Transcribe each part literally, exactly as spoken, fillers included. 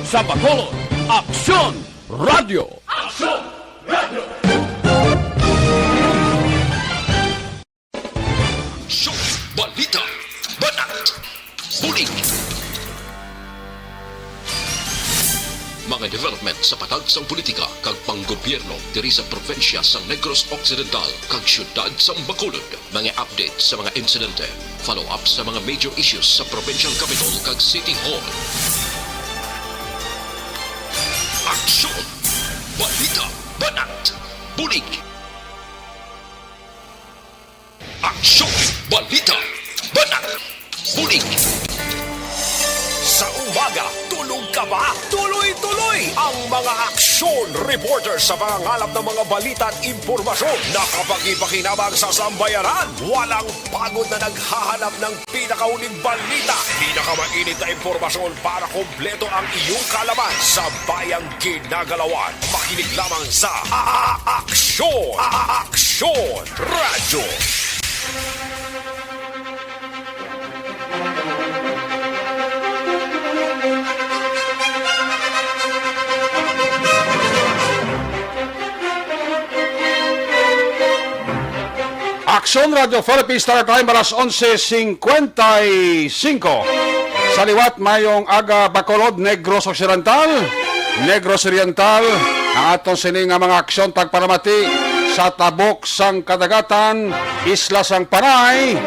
Sa Bacolod, Aksyon Radyo. Aksyon Radyo. Aksyon, balita, banat, bulig. Mga development sa patag sang politika kag panggobyerno diri sa probinsya sang Negros Occidental kag siyudad sang Bacolod. Mga update sa mga insidente, follow-up sa mga major issues sa provincial capital kag city hall. Aksyon! Balita! Banat! Bulig! Aksyon! Balita! Banat! Bulig! Sa umaga, tulog ka ba? Tuloy-tuloy ang mga aksyon reporter sa pangangalap ng mga balita at impormasyon na kapakipakinabang sa sambayanan. Walang pagod na naghahanap ng pinakauling balita, pinakamainit na impormasyon para kompleto ang iyong kaalaman sa bayang ginagalawan. Makinig lamang sa A-, A-, Aksyon! A-, A-, Aksyon Radyo! Aksyon Radio Philippines, Star Time, alas onse cincuenta y cinco. Sa liwat, mayong aga, Bacolod, Negros Occidental, Negros Oriental, ang aton sini nga mga aksyon pagpalamati sa tabok sang kadagatan, isla sang Panay.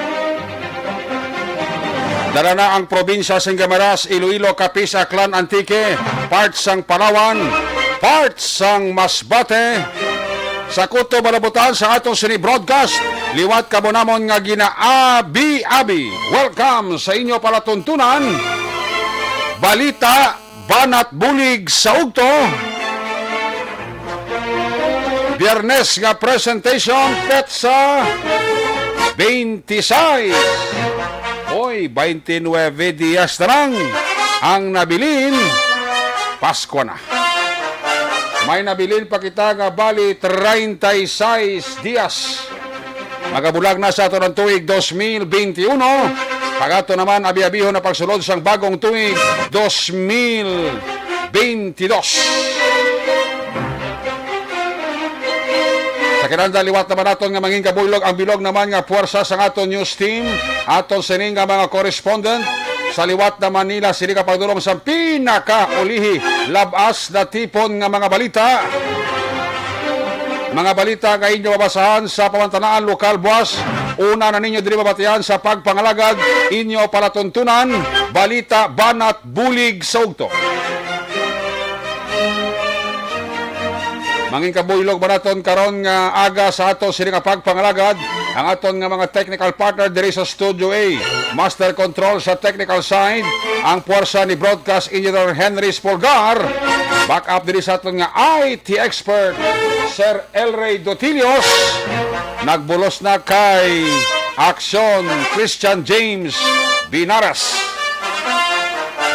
Dala na ang probinsya sing Guimaras, Iloilo, Capiz, Aklan, Antique, part sang Palawan, part sang Masbate. Sa kutob, malabutan sa aton sini broadcast, liwat kamo namon nga ginaabi-abi. Welcome sa inyo palatuntunan, Balita Banat Bulig sa Ugto. Biyernes nga presentation, petsa twenty-six. Oy, twenty-nine dias na lang ang nabilin. Pasko na. May nabilin pa kita nga bali treinta y seis dias. Magabulag na sa aton ang tuig dos mil benti uno. Pag-ato naman abi-abihon na pagsulod sang bagong tuig dos mil benti dos. Sa kinanda, liwat naman naton nga mangin kabuylog ang bilog naman nga puwersa sang aton news team, aton sini nga mga correspondent. Sa liwat naman nila sini ka pagdulong sa pinakaulihi, labas na tipon nga mga balita. Mga balita nga inyo mabasahan sa pamantanaan lokal buwas. Una na ninyo diri mabatian sa pagpangalagad, inyo palatuntunan, balita, banat, bulig sa ugto. Mangin kabuylog ba naton karon nga aga sa ato sini nga pagpangalagad ang aton nga mga technical partner diri sa Studio A. Master control sa technical side, ang puwersa ni Broadcast Engineer Henry Spolgar. Back up diri sa aton nga I T expert, Sir Elray Dotilios. Nagbulos na kay Aksyon, Christian James Binaras.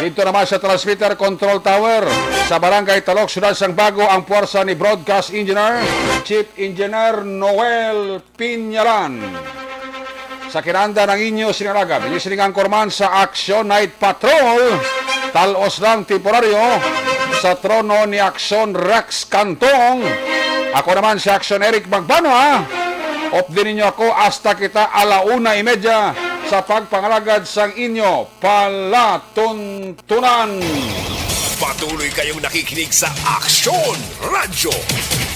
Dito naman sa transmitter control tower sa Barangay Talok, Siyudad sang Bago, ang puwersa ni Broadcast Engineer, Chief Engineer Noel Pinyalan. Sa kinanda ng inyo sinalagad, inyo siningang korman sa Action Night Patrol, talos lang temporaryo sa trono ni Action Rex Cantong. Ako naman si Action Eric Magbanwa. Updi ninyo ako hasta kita ala una y media sa pagpangalagad sang inyo palatuntunan. Patuloy kayong nakikinig sa Action Radyo.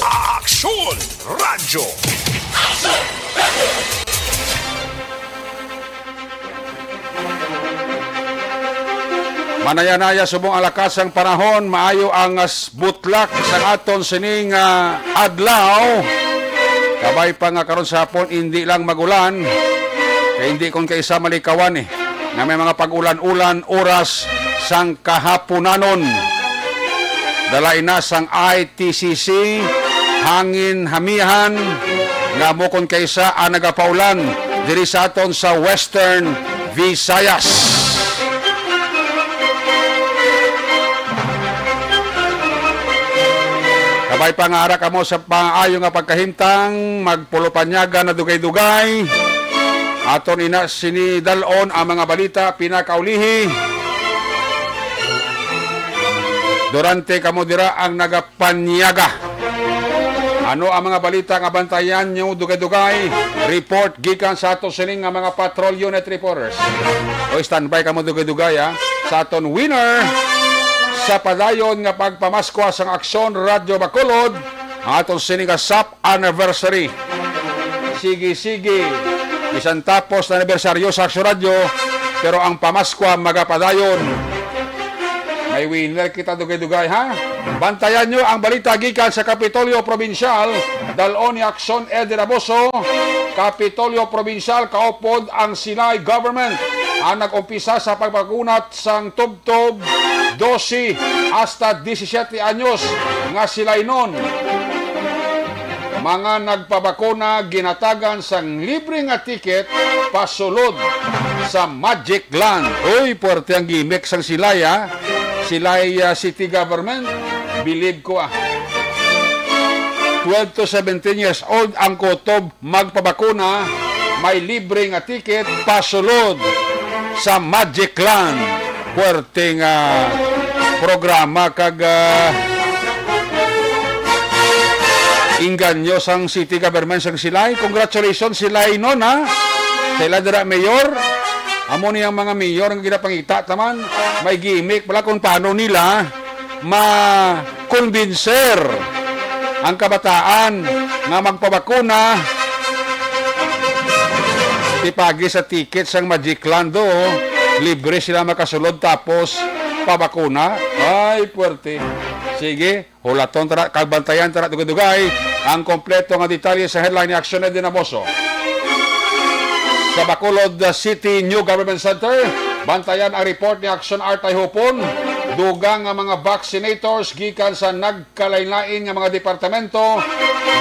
Action Radyo. Manaya-naya subong ang lakas sang panahon, maayo ang, ah, s-, butlak sang aton sining, ah, adlaw. Kabay pa nga karon sa hapon, indi lang magulan. Kay indi kon kaisa malikawan, eh, nga may mga pag-ulan-ulan oras sang kahaponanon. Dala ina sang I T C C, hangin hamihan, nga amo kon kaisa ang nagapaulan diri sa aton sa Western Visayas. Kabay pa nga ara kamo sa maayo nga pagkahimtang, magpulopanyaga na dugay-dugay. Aton ina sini dal-on ang mga balita pinakaulihi. Durante kamo dira ang nagapanyaga. Ano ang mga balita nga bantayan nyo dugay-dugay? Report gikan sa ato sining nga mga patrol unit reporters. O, standby kamo dugay-dugay, ha, sa aton winner sa padayon nga pagpamaskwa sang Aksyon Radyo Bacolod, ang aton sining nga sap anniversary. Sige, sige. Bisan tapos na anibersaryo sa Aksyon Radyo, pero ang pamaskwa magapadayon. May winner kita dugay-dugay, ha? Bantayan nyo ang balita gikan sa Kapitolyo Probinsyal, dal-on ni Aksyon Eddie Raboso. Kapitolyo Probinsyal, kaupod ang Silay Government ang nag-umpisa sa pagpagunat sang tubtob dose hasta disisiete anyos nga Silaynon. Mga nagpabakuna ginatagan sang libre nga ticket pasulod sa Magic Land. Uy, puwerte ang gimmick sang Silay, ha? Silay, ah, City Government, believe ko, ah. Twelve to seventeen years old ang kutob magpabakuna, may libre nga ticket pasulod sa Magic Land. Puwerte nga programa kag, ah, inganyo sang city government sang Silay. Congratulations, Silaynon, ha? Sila dira mayor. Amo ni ang mga mayor nga ginapangita taman. May gimmick pala kung paano nila ma-convincer ang kabataan nga magpabakuna. Tipagi sa ticket sang Magic Land, oh. Libre sila makasulod tapos pabakuna. Ay, puwerte. Sige, hulaton tara, kag bantayan tara dugay-dugay ang kompleto nga detalye sa headline ni Aksyon Eddie Naboso. Sa Bacolod City New Government Center, bantayan ang report ni Aksyon Artay Hupon. Dugang nga mga vaccinators gikan sa nagkalainlain nga mga departamento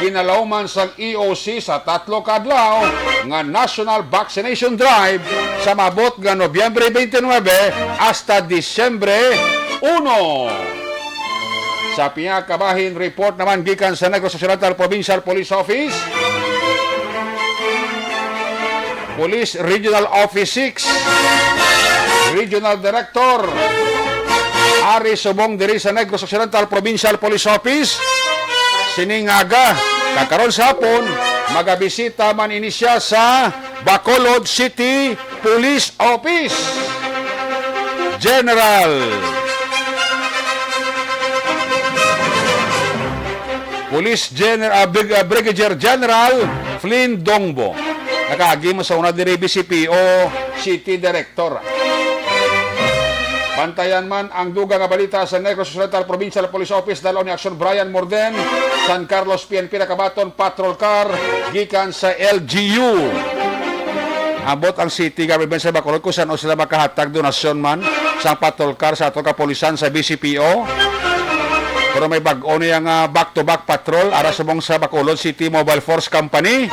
ginalawman sang E O C sa tatlo ka adlaw nga National Vaccination Drive sa maabot nga Nobyembre twenty-nine hasta Disyembre uno. Sa pinakabahin report naman gikan sa Negros Occidental Provincial Police Office, Police Regional Office six, Regional Director, ari subong diri sa Negros Occidental Provincial Police Office. Sining aga, kakaron sa hapon, magabisita man ini siya sa Bacolod City Police Office. General. Police General, ah, Brig-, ah, Brigadier General Flynn Dongbo. Nakaagi mo sa una diri B C P O City Director. Bantayan man ang dugang nga balita sa Negros Occidental Provincial Police Office, dal-on ni Aksyon Brian Morden, San Carlos P N P nakabaton patrol car gikan sa L G U. Ambot ang city government sa Bacolod kung saan sila makahatag donasyon man sa patrol car sa ato kapulisan sa B C P O. Pero may bag-o niya nga back-to-back patrol ara subong sa Bacolod City Mobile Force Company.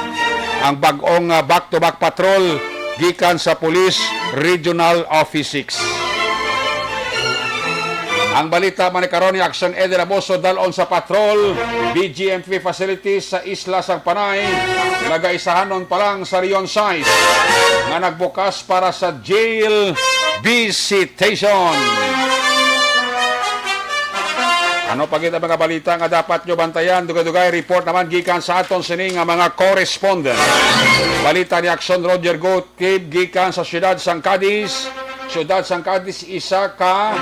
Ang bag-ong, ah, back-to-back patrol gikan sa Police Regional Office six. Ang balita man ni karon ni Aksyon Eddie Raboso, dal-on sa patrol, B G M P facilities sa Isla sang Panay, nagaisahanon pa lang sa Rion six nga nagbukas para sa jail visitation. Ano pa gid ang mga balita nga dapat nyo bantayan? Dugay-dugay report naman gikan sa aton sini nga mga correspondent. Balita ni Aksyon Roger Gutib gikan sa siyudad sang Cadiz. Siyudad sang Cadiz, isa ka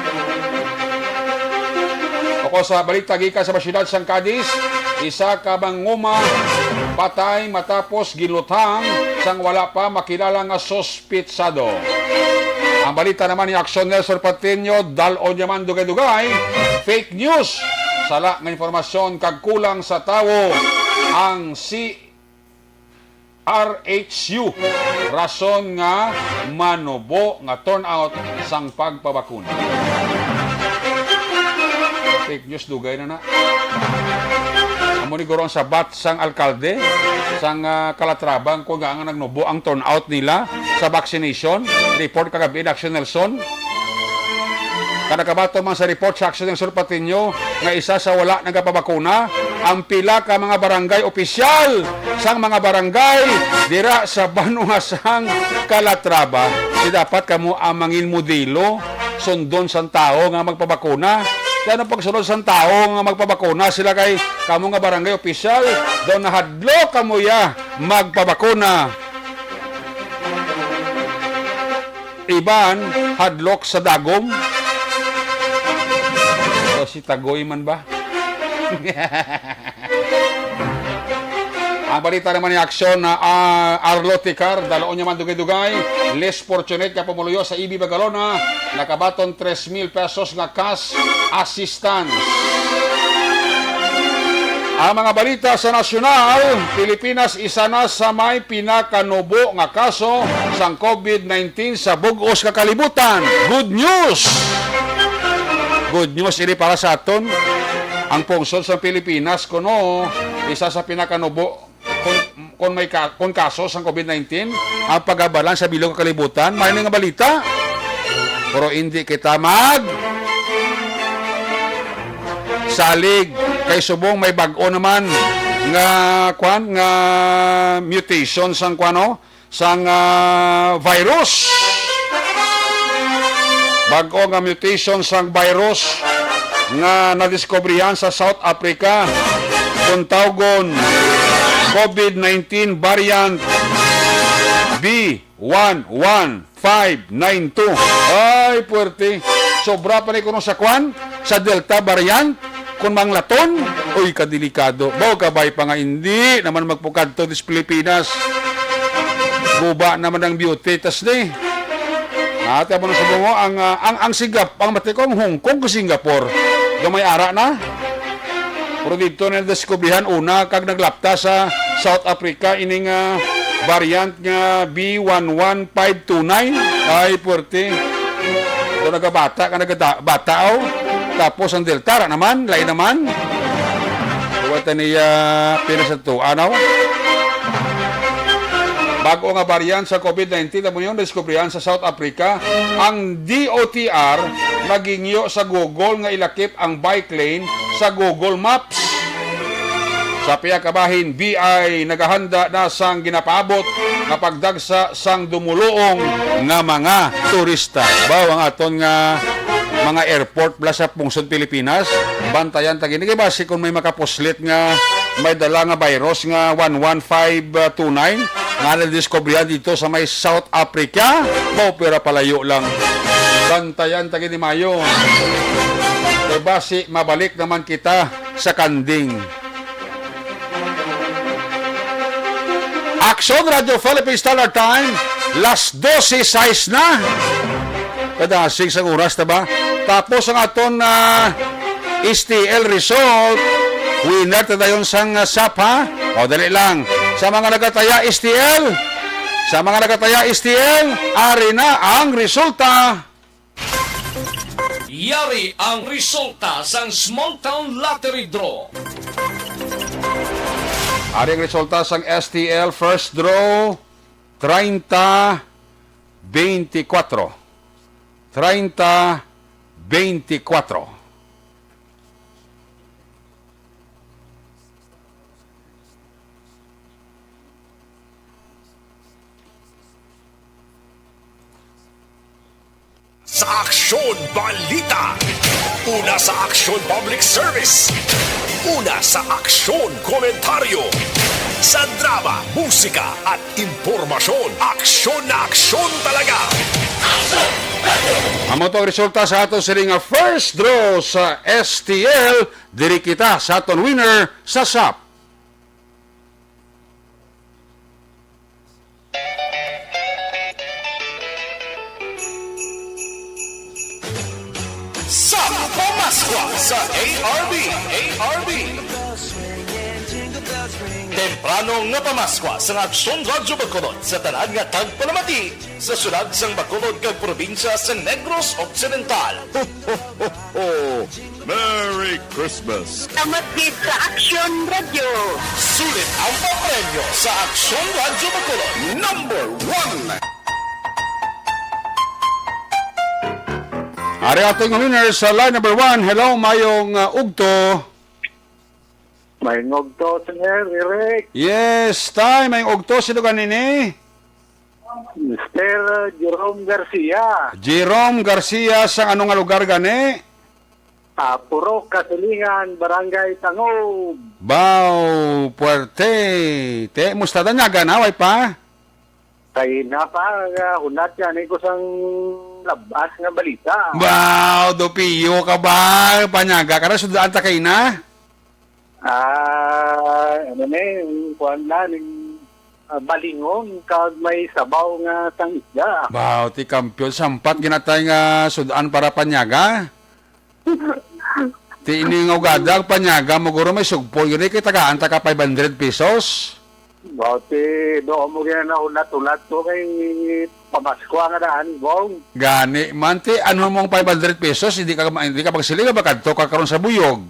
o ko sa balita gikan sa siyudad sang Cadiz, isa ka manguma patay matapos giluthang sang wala pa makilala nga suspitsado. Ang balita naman ni Aksyon Nelson Patiño, dal-on niya man dugay-dugay, fake news, sala nga impormasyon kag kulang sa tawo ang C R H U, rason nga manubo nga turnout sang pagpabakuna. Fake news, dugay na na. Amo ni guro ang sabat sang alkalde sang, ah, Calatrava, kung nga nagnubo ang turnout nila sa vaccination. Report kagabi ni Aksyon Nelson. Kanakabaton man sa report sa Aksyon Nelson Patiño nga isa sa wala nagapabakuna ang pila ka mga barangay opisyal sang mga barangay dira sa banwa sang Calatrava. Di dapat kamo ang mangin modelo, sundon sang tawo nga magpabakuna. Ano pagsunod sang tawo nga magpabakuna sila kay kamo nga barangay opisyal daw nahadlok kamo ya magpabakuna. Iban, hadlok sa dagom. O si Tagoy man ba? Ang balita naman ni Aksyon na, ah, Arlo Ticar, dalaon niya man dugay-dugay. Less fortunate nga pumuluyo sa E B Bagalona, nakabaton tres mil pesos nga cash assistance. Ang mga balita sa nasyonal, Pilipinas isa na sa may pinakanubo nga kaso sang covid nineteen sa bug-os nga kalibutan. Good news! Good news ini para sa aton. Ang pungsod sa Pilipinas kuno isa sa pinakanubo kung, kung may ka, kung kaso sang covid nineteen ang pagabalan sa bilog nga kalibutan. May nga balita. Pero hindi kita mag salig kay subong may bag-o naman nga kwan nga mutation sang kwano sang, ah, virus. Bag-o nga mutation sang virus nga nadiskubrihan sa South Africa, kung tawgon covid nineteen variant B one one five nine two. Ay, puwerte. Sobra pa ni kuno sa kwan, sa Delta variant. Kung manglaton, uy, kadelikado. Baw kabay pa nga hindi naman magpukadto dis Pilipinas. Guba naman ang beauty, tas ni. Ate mo na sa bungo, ang, ah, ang, ang Singap-, ang mati ko, ang Hong Kong kag Singapore. Gamay ara na. Pero dito na diskubrihan una kag naglapta sa South Africa ining, ah, variant nga B one one five two nine. Ay, puwerte. Ito nagabata ka, nagada-, bata, oh. Tapos ang Delta, ra naman, lain naman. Huwag ta niya pinasantuan, oh. Bago nga variant sa covid nineteen, tamo yun, diskubrihan sa South Africa, ang D O T R nagingyo sa Google nga ilakip ang bike lane sa Google Maps. Sa pihak kabahin, B I nagahanda na sang ginapaabot nga pagdagsa sang dumuluong nga mga turista. Baw ang aton nga mga airport bala sa pungsod Pilipinas, bantayan ta gini kay basi kung may makapuslit nga may dala nga virus nga one one five two nine nga nadiskubrihan dito sa may South Africa, baw pira palayo lang. Bantayan ta gini mayo. Kay basi mabalik naman kita sa kanding. Aksyon Radyo Philippine Standard Time, las dose sais na. Kadasig sang oras, ta ba? Tapos ang aton, ah, S T L result. Winner ta dayon sang, ah, sap, ha? O, dali lang. Sa mga nagataya S T L, sa mga nagataya S T L, ari na ang resulta. Yari ang resulta sang Small Town Lottery Draw. Ari ang resulta sang S T L first draw, treinta veinticuatro. Treinta veinticuatro. Sa Aksyon Balita. Una sa Aksyon Public Service. Una sa Aksyon Komentaryo. Sa drama, musika, at impormasyon. Aksyon na aksyon talaga. Amo to ang resulta sa ato sini nga first draw sa S T L. Diri kita sa aton winner sa sap. Sa Pamaskwa sa A R B, A R B. Temprano nga pamaskwa sa Aksyon Radyo Bacolod sa tanan nga tagpalamati sa syudad sang Bacolod kag probinsya sa Negros Occidental. Ho, ho, ho, ho. Merry Christmas! Salamat gid sa Aksyon Radyo. Sulit ang papremyo sa Aksyon Radyo Bacolod. Number one. Ari ato nga winner sa line number one. Hello, mayong, uh, ugto. Mayong ugto, Sir Eric. Yes, tay, mayong ugto. Sino ganini? Mister Jerome Garcia. Jerome Garcia, sa ano nga lugar gani? Ah, Purok Kasilingan, Barangay Tangub. Baw, puwerte. Te, musta, Tanyaga na, way pa? Kay na pa, ah, hunat gani ko sang labas nga balita. Baw, dopiyo ka ba? Panyaga ka na, sudaan ta kay na? Ah, ano ni, kuwan na, ning, ah, balingon kag may sabaw nga sang isda. Baw, ti kampiyon, sampat ginatay nga sudaan para panyaga. Ti ini nga ugada, ang panyaga mo, guro, may sugpon gini kay tagaan ta ka five hundred pesos. Baw, ti doon mo gina na ulat-ulat ko kay pamasko nga daan, Bong. Gani man, ti, ano mong five hundred pesos, hindi ka, hindi ka magsiling nga makadto ka karon sa buyog.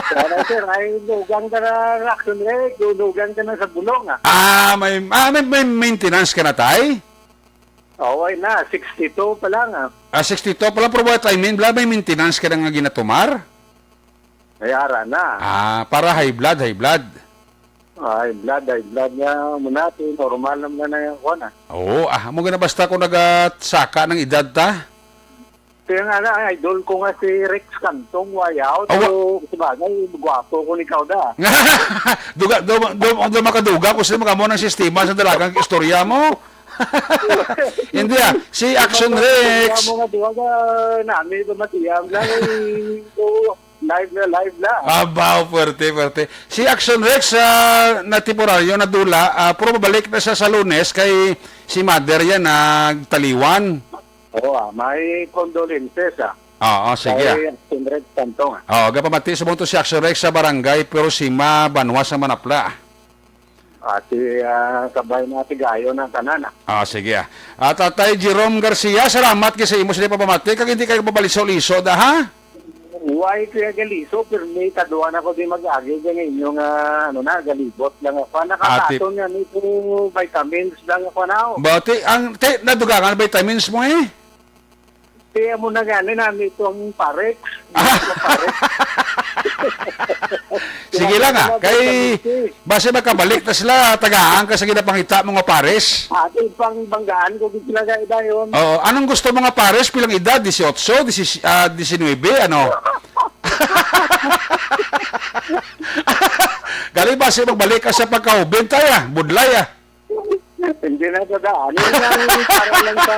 Wala, sir. Ay, dugang ka na, Action Rek. Dugang ka na sa bulong, ah. Ah, may, ah, may, may maintenance ka na, tay? Oo, ay na. Sixty-two pa lang, ah. Ah, sixty-two pa lang, pero what I mean, bla, may maintenance ka na nga ginatumar? Ay, ara na. Ah, para high blood, high blood. Ay, blood, ay, blood nga muna. Ti, normal naman na yung kuwan, ah. Oo, ah, mo gina basta kung nagasaka ng edad ta? Kaya nga na, ang idol ko nga si Rex Cantong, way out. Awa. So, sabagay, gwapo ko ni Kauda. Duga, do, do, do, makaduga ko sa mga mo ng sistema sa dalagang istorya mo. Hindi, ah, si Action Rex. Mo nga duwa ka, nami ba matiyam lang, eh, so, live na, live na. Abaw, puwerte, puwerte. Si Action Rex, ah, na temporaryo nadula, ah, pero mabalik na siya sa Lunes kay si mother yan nagtaliwan. Oo, ah, may condolences, ah. Oo, sige, ah. Kay Action Rex Cantong, ah. Oo, gapamati sa bunto si Action Rex sa barangay, pero si Ma Banwa sa Manapla. Ati, ah, kabay na, ati gayo na tanan, ah. Ah, sige, ah. Ah, Tatay Jerome Garcia, salamat kay sa imo sila pamamati, kag hindi kayo mabaliso-liso da, ha? Why kaya galiso, pero may kaduha na ko di mag-agi kay nga inyo nga, ano na, galibot lang ako. Ati- Nakakaton nga nito vitamins lang ako na, oh. Bati, ang, te, nadugangan vitamins mo, eh? Kaya mo na gani na nito ang Parex. Parex. Sige lang, ah. Kay, base makabalik na sila, tagaan ka sa ginapangita mo nga pares. Ati pang banggaan ko gid sila kay dayon. Oo. Anong gusto mo nga pares? Pilang edad? Dieciocho? Disi-, ah, diecinuebe? Ano? Gali, base magbalik ka sa pagkaubin, tay, ah. Budlay, ah. Hindi na sa daan. Yun lang para lang sa,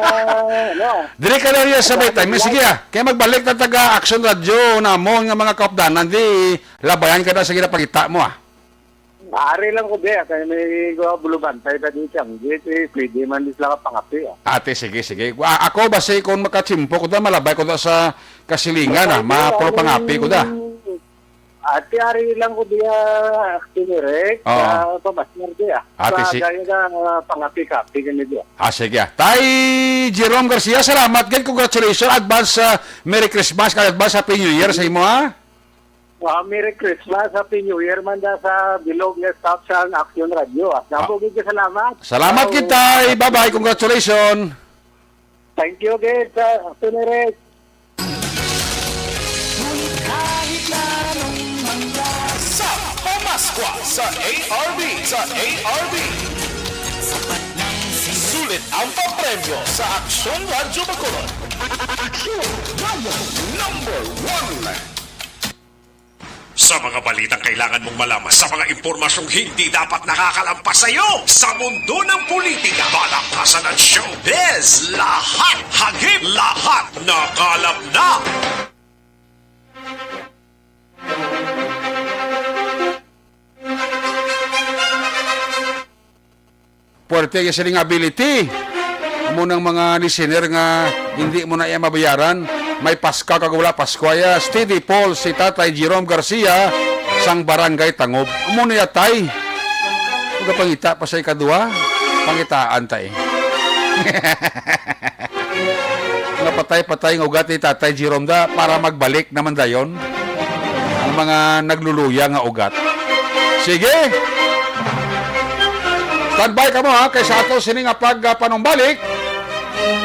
ano. Diri ka lang yan sa may time. Sige, ah. Kaya magbalik na taga Action Radio namon nga mga kaupdanan, di labayan ka na sa ginapakita mo, ah. Ari lang ko, be, kaya may gawa bulubantay ka dito. Ang dito, eh, pwede man di sila kapangapi, ah. Ate, sige, sige. Ah, ako, basi kung makatsimpo ko da, malabay ko da sa kasilingan, ah. Mapuro pangapi ko da. Ate, ari lang ko diya, Ate Mirek, Oh. sa pabasner diya. Ate, Sa si- gaya nga, ah, pangapi-kapi kami diya. Ah, sige. Tay Jerome Garcia, salamat gid. Congratulations. Advance, ah, Merry Christmas kag advance Happy New Year sa imo, ha? Ah, Merry Christmas, Happy New Year man da sa bilog nga staff sa Action Radio, ah. Namo gid ka salamat. Salamat Ciao. Gid, tay. Bye-bye. Congratulations. Thank you gid sa Ate Mirek. Ngunit kahit na anong mangyari, sa Pamaskwa sa A R B, sa A R B, sapat lang si sulit ang papremyo sa Aksyon Radyo Bacolod. Aksyon Radyo number one. Sa mga balitang kailangan mong malaman, sa mga impormasyong hindi dapat nakakalampas sa iyo, sa mundo ng politika, palakpasan at showbiz, lahat hagip, lahat nakalap na. Puwerte kay sining ability. Amo nang mga listener nga hindi mo na iya mabayaran. May Pasko kag wala Pasko, iya steady Paul si Tatay Jerome Garcia sang Barangay Tangob. Amo na iya, tay. Magapangita pa sa ikaduha. Pangitaan, tay. Nga patay-patay nga ugat ni Tatay Jerome da para magbalik naman dayon ang mga nagluluya nga ugat. Sige. Standby kamo, ha, kay sa ato sini nga pagpanumbalik,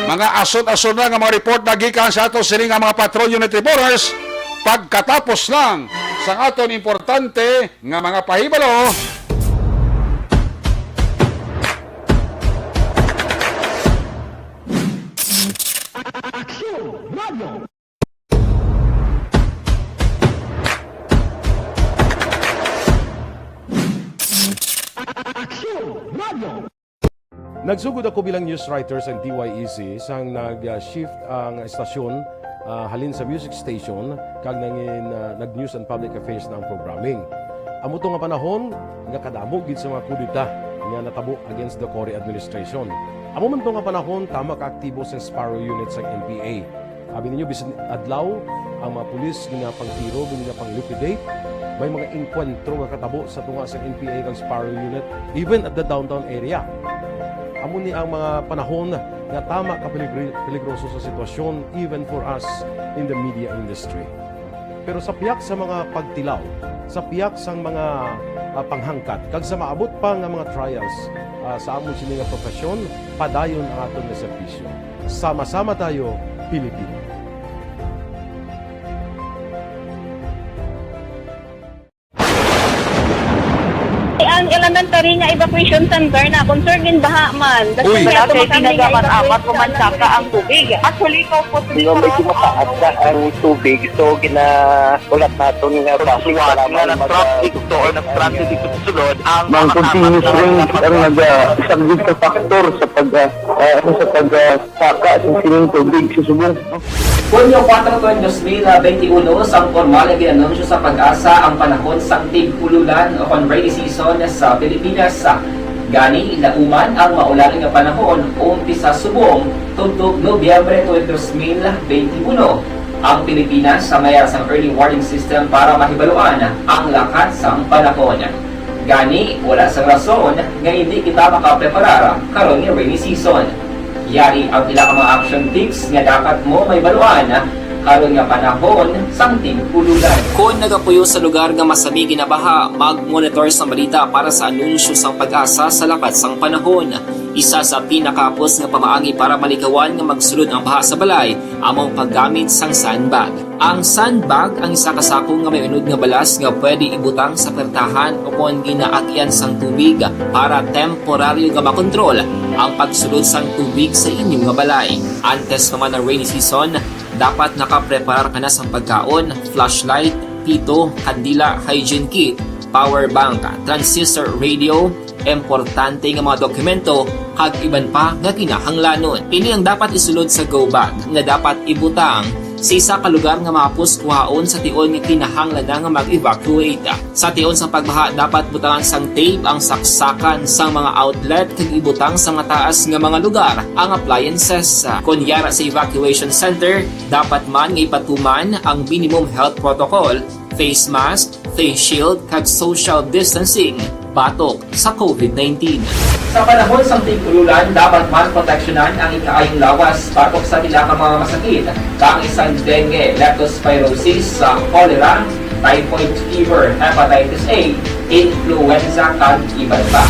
mga asod-asod na nga mga report na gikan sa ato sini nga mga Patrol Unit Reporters pagkatapos lang sang aton importante nga mga pahibalo. Aksyon Radio. Nagsugod ako bilang news writer sa T Y E C sang nag-shift ang estasyon, ah, halin sa music station kag nangin, ah, nag-news and public affairs na ang programming. Amo to nga panahon nga kadamo gid sa mga kudeta nga natabo against the Cory administration. Amo man to nga panahon, tama ka aktibo sa Sparrow Unit sang N P A. Abi ninyo, bisan adlaw, ang mga pulis ginapangtiro, ginapang-liquidate. May mga engkwentro nga katabo sa tunga sa N P A kag Sparrow Unit, even at the downtown area. Amo ni ang mga panahon nga tama ka peligri-, peligroso sa sitwasyon, even for us in the media industry. Pero sa pihak sa mga pagtilaw, sa pihak sang mga, ah, panghangkat, kag sa maabot pa nga mga trials, ah, sa amon sini nga profesyon, padayon ang aton nga serbisyo. Sama-sama tayo, Pilipino. Ang elementary nga evacuation center na concern din baha man. Uy. Wala kay pinagaman amat ko man saka ang tubig. Actually, ikaw po, Di ba, medyo mataas na ang tubig, so gina-, ulat naton nga Pero suwat nga na traffic to or na traffic dito sa sulod, ang Ang makakamit continuous na rain ang nagpag- ang nagasaglit sa factor sa pag, ah, ah, ano, sa pag, ah, saka sa sining tubig sa subong. Hunyo kuwatro, tuig dos mil benti uno, sang pormal nga gin-anunsyo sa PAGASA ang panahon sang tig-ululan o kon rainy season sa Pilipinas. Gani, lauman ang maulan nga panahon, umpisa subong tubtob Nobyembre tuig dos mil benti uno. Ang Pilipinas sa mayar sang early warning system para mahibaluan ang lakat sang panahon. Gani, wala sang rason nga hindi kita makapreparar karon nga rainy season. Yari ang pila ka mga action tips nga dapat mo mahibaluan karon nga panahon sang tig-ululan. Kon nagapuyo sa lugar nga masami ginabaha, mag-monitor sang balita para sa anunsyo sang PAGASA sa lakat sang panahon. Isa sa pinakahapos nga pamaagi para malikawan nga magsulod ang baha sa balay amo ang paggamit sang sandbag. Ang sandbag ang isa ka sako nga may unod nga balas nga pwede ibutang sa pertahan o kon ginaagian sang tubig para temporaryo nga makontrol ang pagsulod sang tubig sa inyo nga balay. Antes pa man ang rainy season, dapat nakapreparar ka na sang pagkaon, flashlight, pito, kandila, hygiene kit, power bank, transistor radio, importante nga mga dokumento, kag iban pa nga kinahanglanon. Ini ang dapat isulod sa go bag nga dapat ibutang sa isa ka lugar nga mahapos kuhaon sa tion nga kinahanglan na nga mag-evacuate. Sa tion sa pagbaha, dapat butangan sang tape ang saksakan sang mga outlet kag ibutang sa mataas nga mga lugar ang appliances. Kon yara sa evacuation center, dapat man nga ipatuman ang minimum health protocol, face mask, face shield, kag social distancing batok sa COVID nineteen. Sa panahon sang tig-ululan, dapat man proteksyonan ang ikaayong lawas batok sa pila ka mga masakit, kaangay sang dengue, leptospirosis, sa cholera, typhoid fever, hepatitis A, influenza, kag iban pa.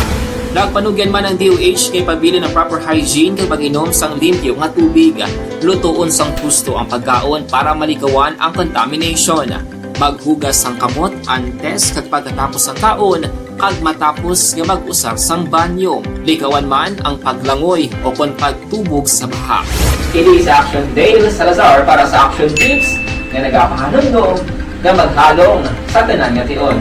Nagpanugyan man ang D O H nga ipabilin ang proper hygiene kag pag-inom sang limpyo nga tubig. Lutoon sang husto ang pagkaon para malikawan ang contamination. Maghugas sang kamot antes kag pagkatapos sang kaon, kag matapos nga mag-usar sang banyo. Likawan man ang paglangoy o kon pagtubog sa baha. Kini si Action Dale Salazar para sa Action Tips nga nagapahanumdom nga maghalong sa tanan nga tion.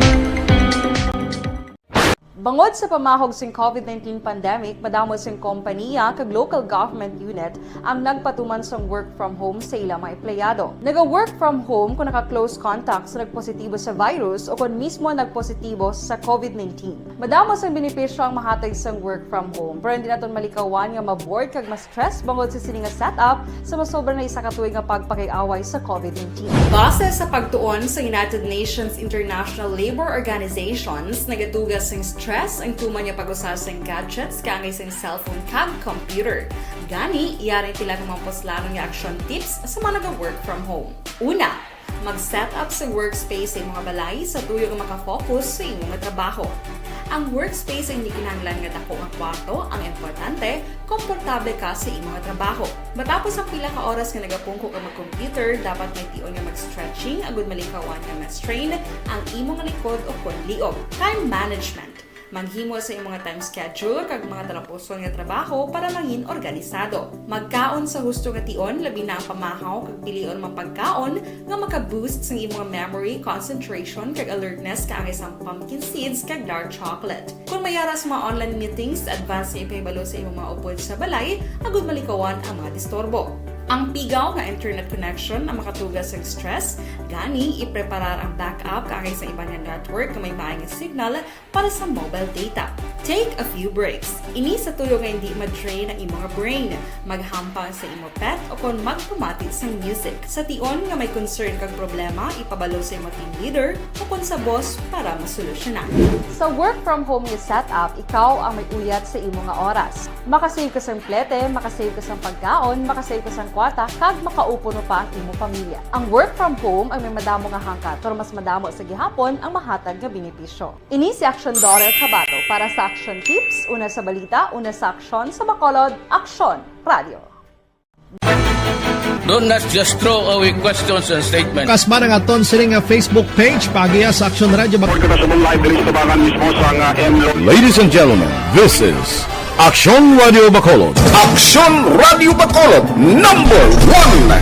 Bangod sa pamahog sing COVID nineteen pandemic, madamo sing kompaniya kag local government unit ang nagpatuman sang work from home sa ila mga empleyado. Naga-work from home kon naka-close contact sa nagpositibo sa virus o kon mismo nagpositibo sa COVID nineteen. Madamo sang benepisyo ang mahatag sang work from home, pero hindi naton malikawan nga ma-bored kag ma-stress bangod sa sini nga setup sa masobra na isa ka tuig nga pagpakig-away sa COVID nineteen. Base sa pagtuon sa United Nations International Labour Organizations, nagatuga sing stress ang tuman nga pag-usa sing gadgets kaangay sing cellphone kag computer. Gani, yari ang pila ka mga puslanon nga action tips sa mga naga-work from home. Una, mag-set up sa workspace sa imo nga balay sa tuyo nga makafocus sa imo nga trabaho. Ang workspace ang hindi kinahanglan nga dako nga kwarto, ang importante, komportable ka sa imo nga trabaho. Matapos ang pila ka oras nga nagapungko ka mag-computer, dapat may tion nga mag-stretching agud malikawan nga ma-strain ang imo nga likod o kon liog. Time management. Maghimo sa imong time schedule kag mga talapuson nga trabaho para mangin organisado. Magkaon sa husto nga tion, labi na ang pamahaw kag pilion man pagkaon nga maka-boost sang imong memory, concentration, kag alertness kaangay sang pumpkin seeds kag dark chocolate. Kung may ara sa mga online meetings, advance nga ipahibalo sa imong mga upod sa balay agud malikawan ang mga disturbo. Ang pigaw nga internet connection ang makatuga sa stress, gani ipreparar ang backup kaangay sa iban nga network nga may maay nga signal para sa mobile data. Take a few breaks. Ini sa tuyo nga hindi ma-drain ang imong brain. Maghampang sa imo pet o kon magpamati sang music. Sa tion nga may concern kag problema, ipabalo sa imo team leader o kon sa boss para masolusyonan. Sa work from home nga setup, ikaw ang may uyat sa imo nga oras. Makasave ka sang plete, makasave ka sang pagkaon, makasave ka sang kwarta, kag makaupo pa ang imo pamilya. Ang work from home ang may madamo nga hangkat, pero mas madamo sa gihapon ang mahatag nga benepisyo. Ini si Action Daughter Kabato para sa Action Tips, una sa balita, una sa aksyon, sa Bacolod, Aksyon Radio. Don't just throw away questions and statements. Kasma nga aton sini nga Facebook page, paagiha sa Action Radio Bac- Pagkakasabong live diri sa tabangan mismo sa nga M Lo- Ladies and gentlemen, this is Action Radio Bacolod. Action Radio Bacolod, number one.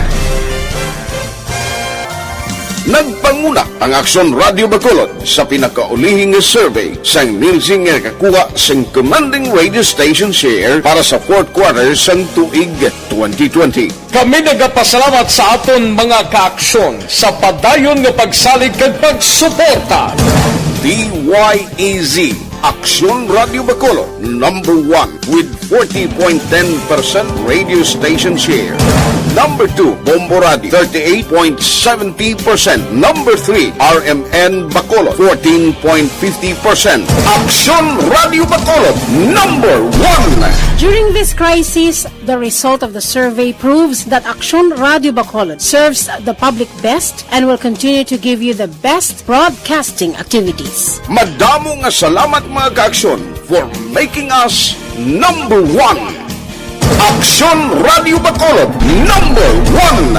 Nagpanguna ang Aksyon Radio Bacolod sa pinakaulihing survey sang Nielsen nga nakakuha sang commanding radio station share para sa fourth quarter sang tuig twenty twenty. Kami nagapasalamat sa aton mga kaaksyon sa padayon nga pagsalig kag pagsuporta. D Y E Z, Aksyon Radio Bacolod, number one with forty point ten percent radio station share. Number two, Bombo Radio, thirty-eight point seventy percent. Number three, R M N Bacolod, fourteen point fifty percent. Aksyon Radio Bacolod, number one. During this crisis, the result of the survey proves that Aksyon Radio Bacolod serves the public best and will continue to give you the best broadcasting activities. Madamo nga salamat, mga kaaksyon, for making us number one. Aksyon Radio Bacolod, number one.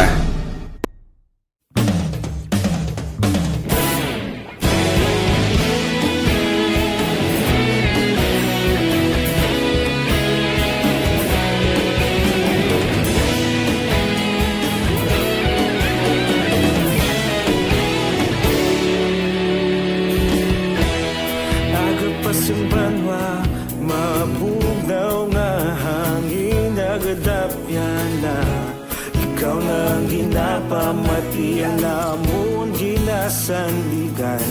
Nagapasimbanwa, mabugnaw nga hangin, nagadapyan na. Ikaw na ang ginapamati, ang amon ginasandigan.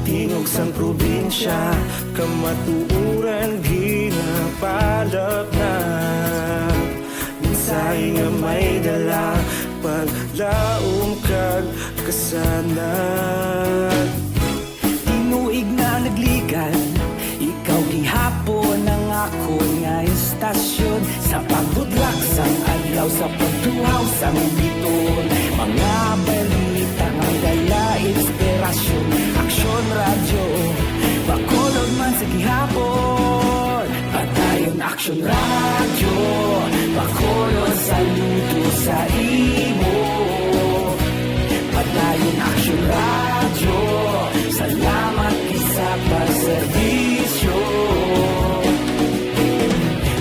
Tingog sang probinsya, kamatuoran ginapalapnap. Mensahe nga may dala, paglaom kag kasanag. Tinuig na nagligan, ikaw gihapon ang akon nga estasyon. Sa pagbudlak sang adlaw, sa pagtuhaw sang biton, mga balita nga dala inspirasyon. Aksyon Radyo, Bacolod man sa gihapon. Padayon Aksyon Radyo, Bacolod, saludo sa imo. Padayon Aksyon Radyo, salamat gid sa pagserbisyo.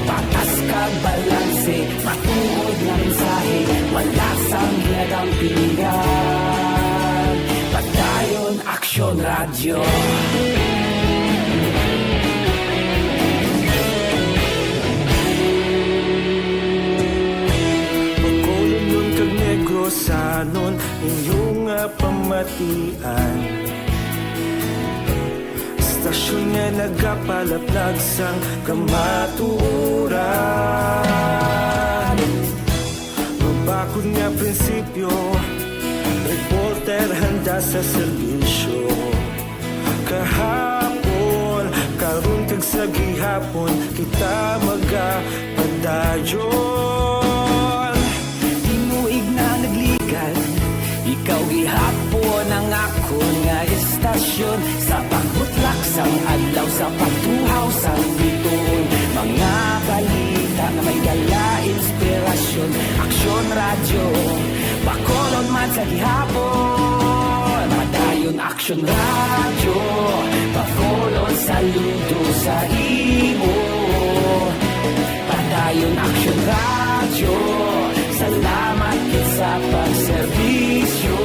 Patas kag balanse, matuod nga mensahe, wala sang ginadampingan. Padayon Aksyon Radyo. Bacolodnon kag Negrosanon, inyo nga pamatian. Estasyon nga nagapalaplag sang kamatuoran. Mabakod nga prinsipyo, reporter handa sa serbisyo. Kahapon, karon kag sa gihapon, kita magapadayon. Tinuig na nagligan, ikaw gihapon ang akon nga estasyon. Sa pagbutlak sang adlaw, sa pagtuhaw sang bituon, mga balita nga may dala inspirasyon. Aksyon Radyo, Bacolod man sa gihapon. Padayon Aksyon Radyo, Bacolod, saludo sa imo. Padayon Aksyon Radyo, salamat gid sa pagserbisyo.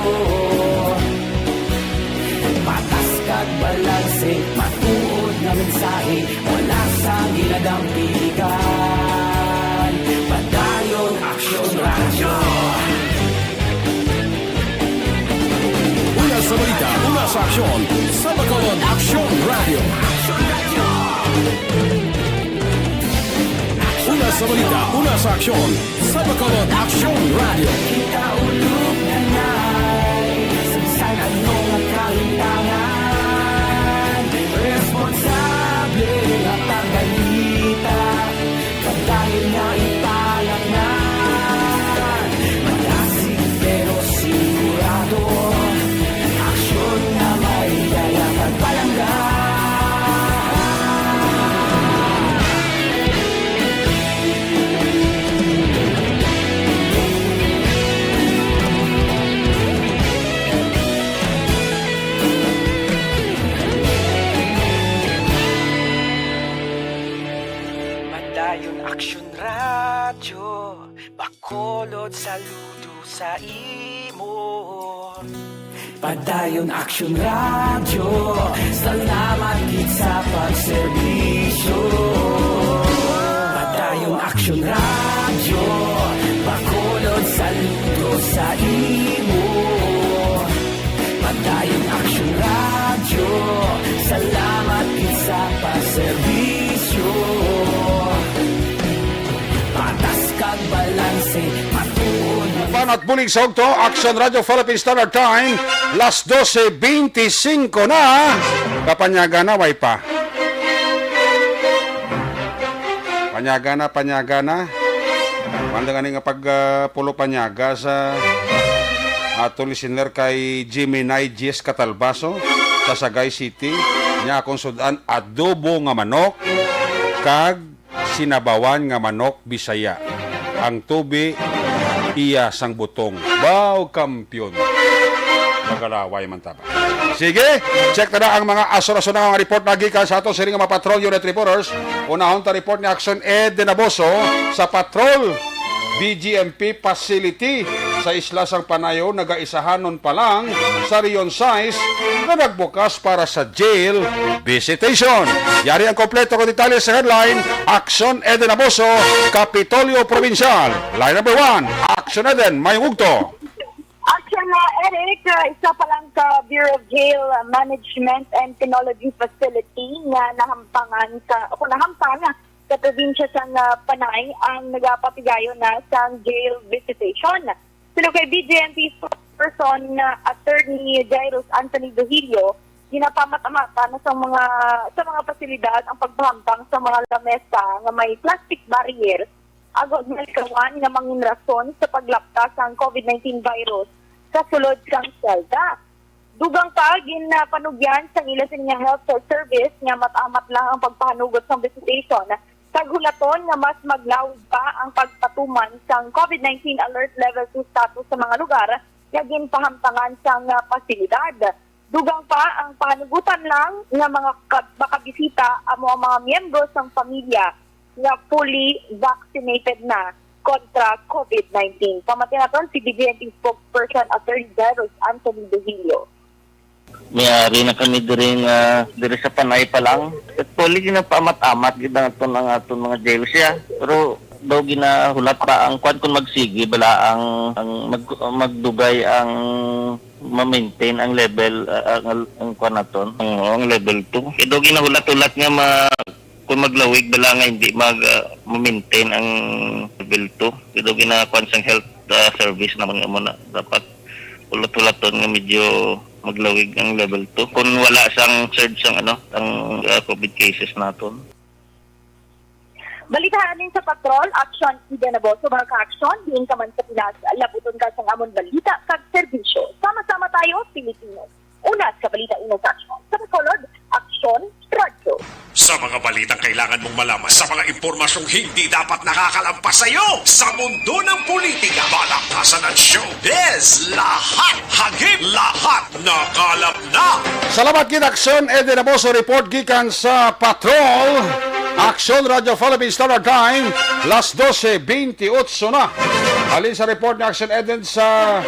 Patas kag balanse, matuod nga mensahe, wala sang ginadampingan. Padayon Aksyon Radyo. Una sa balita, una sa aksyon, sa Bacolod Aksyon Radyo. Una sa balita, una sa aksyon, sa Bacolod Aksyon Radyo. Kita ulog na nay, sa bisan ano nga kahintangan, responsable nga pagbalita. Padayon nga ipalaknan, malasig pero sigurado, aksyon nga may dala kag palangga. Padayon Aksyon Radyo, Bacolod, saludo sa imo. Padayon Aksyon Radyo, salamat gid sa pagserbisyo. Padayon Aksyon Radyo, Bacolod, saludo sa imo. Padayon Aksyon Radyo, salamat gid sa pagserbisyo. Patas kag balanse, matuod nga Panat bulig sa ugto, Aksyon Radyo Philippine Standard Time, las dose beintisinko na. Kapanyaga na, way pa. Panyaga na, panyaga na. Manda gani nga pag, ah, pulo panyaga sa ato listener kay Jimmy Naijes Catalbaso sa Sagay City. Niya akong sudan, adobo nga manok kag sinabawan nga manok Bisaya. Ang tubi iya sang butong. Baw, kampiyon. Magalaway man ta ba. Sige, check ta na ang mga asor-asor nga report na gikan sa aton sining mga patrol unit reporters. Unahon ta report ni Action Ed Denaboso sa patrol B G M P facility sa isla sang Panayo, nagaisahanon pa lang sa Region sais nga nagbukas para sa jail visitation. Yari ang kompleto nga detalye sa headline, Action Eden Abuso, Kapitolyo Provincial. Line number one, Action Eden, mayong ugto. Action na, Eric, uh, isa pa lang ka Bureau of Jail Management and Penology Facility nga nahampangan sa, o nahampang sa probinsya sang, ah, Panay ang nagapatigayon na sang jail visitation. Suno kay B J M P spokesperson na Attorney Jairus Anthony Dohilio, ginapamat-amatan na sa mga, sa mga pasilidad ang pagpahamtang sa mga lamesa nga may plastic barrier agod malikawan nga mangin rason sa paglapta sang COVID nineteen virus sa sulod sang selda. Dugang pa, ginpanugyan sang ila sini nga health service nga mat-amat lang ang pagpahanugot sang visitation, kag hulaton nga mas maglawig pa ang pagpatuman sang COVID nineteen Alert Level two status sa mga lugar nga ginpahamtangan sang, ah, pasilidad. Dugang pa, ang pahanugutan lang nga mga ka-, makabisita amo ang mga miyembro sang pamilya nga fully vaccinated na kontra COVID nineteen. Pamati naton si B J M P spokesperson Attorney Jairus Anthony Dohilio. May ari na kami diri nga, diri sa Panay pa lang. Actually, ginapaamat-amat gid ang aton, ang aton mga jail siya. Pero daw ginahulat pa ang kwan kung magsigi bala ang, ang mag-, magdugay ang ma-maintain ang level, ah, ang, ang kwan naton, ang, ang level two. Kaya daw ginahulat-hulat nga ma-, kung maglawig bala nga hindi mag, ah, ma-maintain ang level two. Kaya daw ginakuan sang health, ah, service naman nga muna. Dapat hulat-hulaton nga medyo maglawig ang level two. Kung wala sang surge sang, ano, ang, ah, COVID cases naton. Balita halin sa Patrol, Action Eden Abuso, mga ka-action, diin ka man sa Pinas, labuton ka sang amon balita kag serbisyo. Sama-sama tayo, Pilipino. Una sa balita, una sa aksyon. Sa Bacolod, Aksyon Radyo. Sa mga balitang kailangan mong malaman, sa mga impormasyong hindi dapat nakakalampas sa iyo, sa mundo ng politika, balaktasan at showbiz, lahat hagip, lahat Nakalap na. Salamat gid, Aksyon Eden Aboso. Report gikan sa Patrol. Aksyon Radyo Philippine Standard Time, las dose veintiocho na. Halin sa report ni Aksyon Eden sa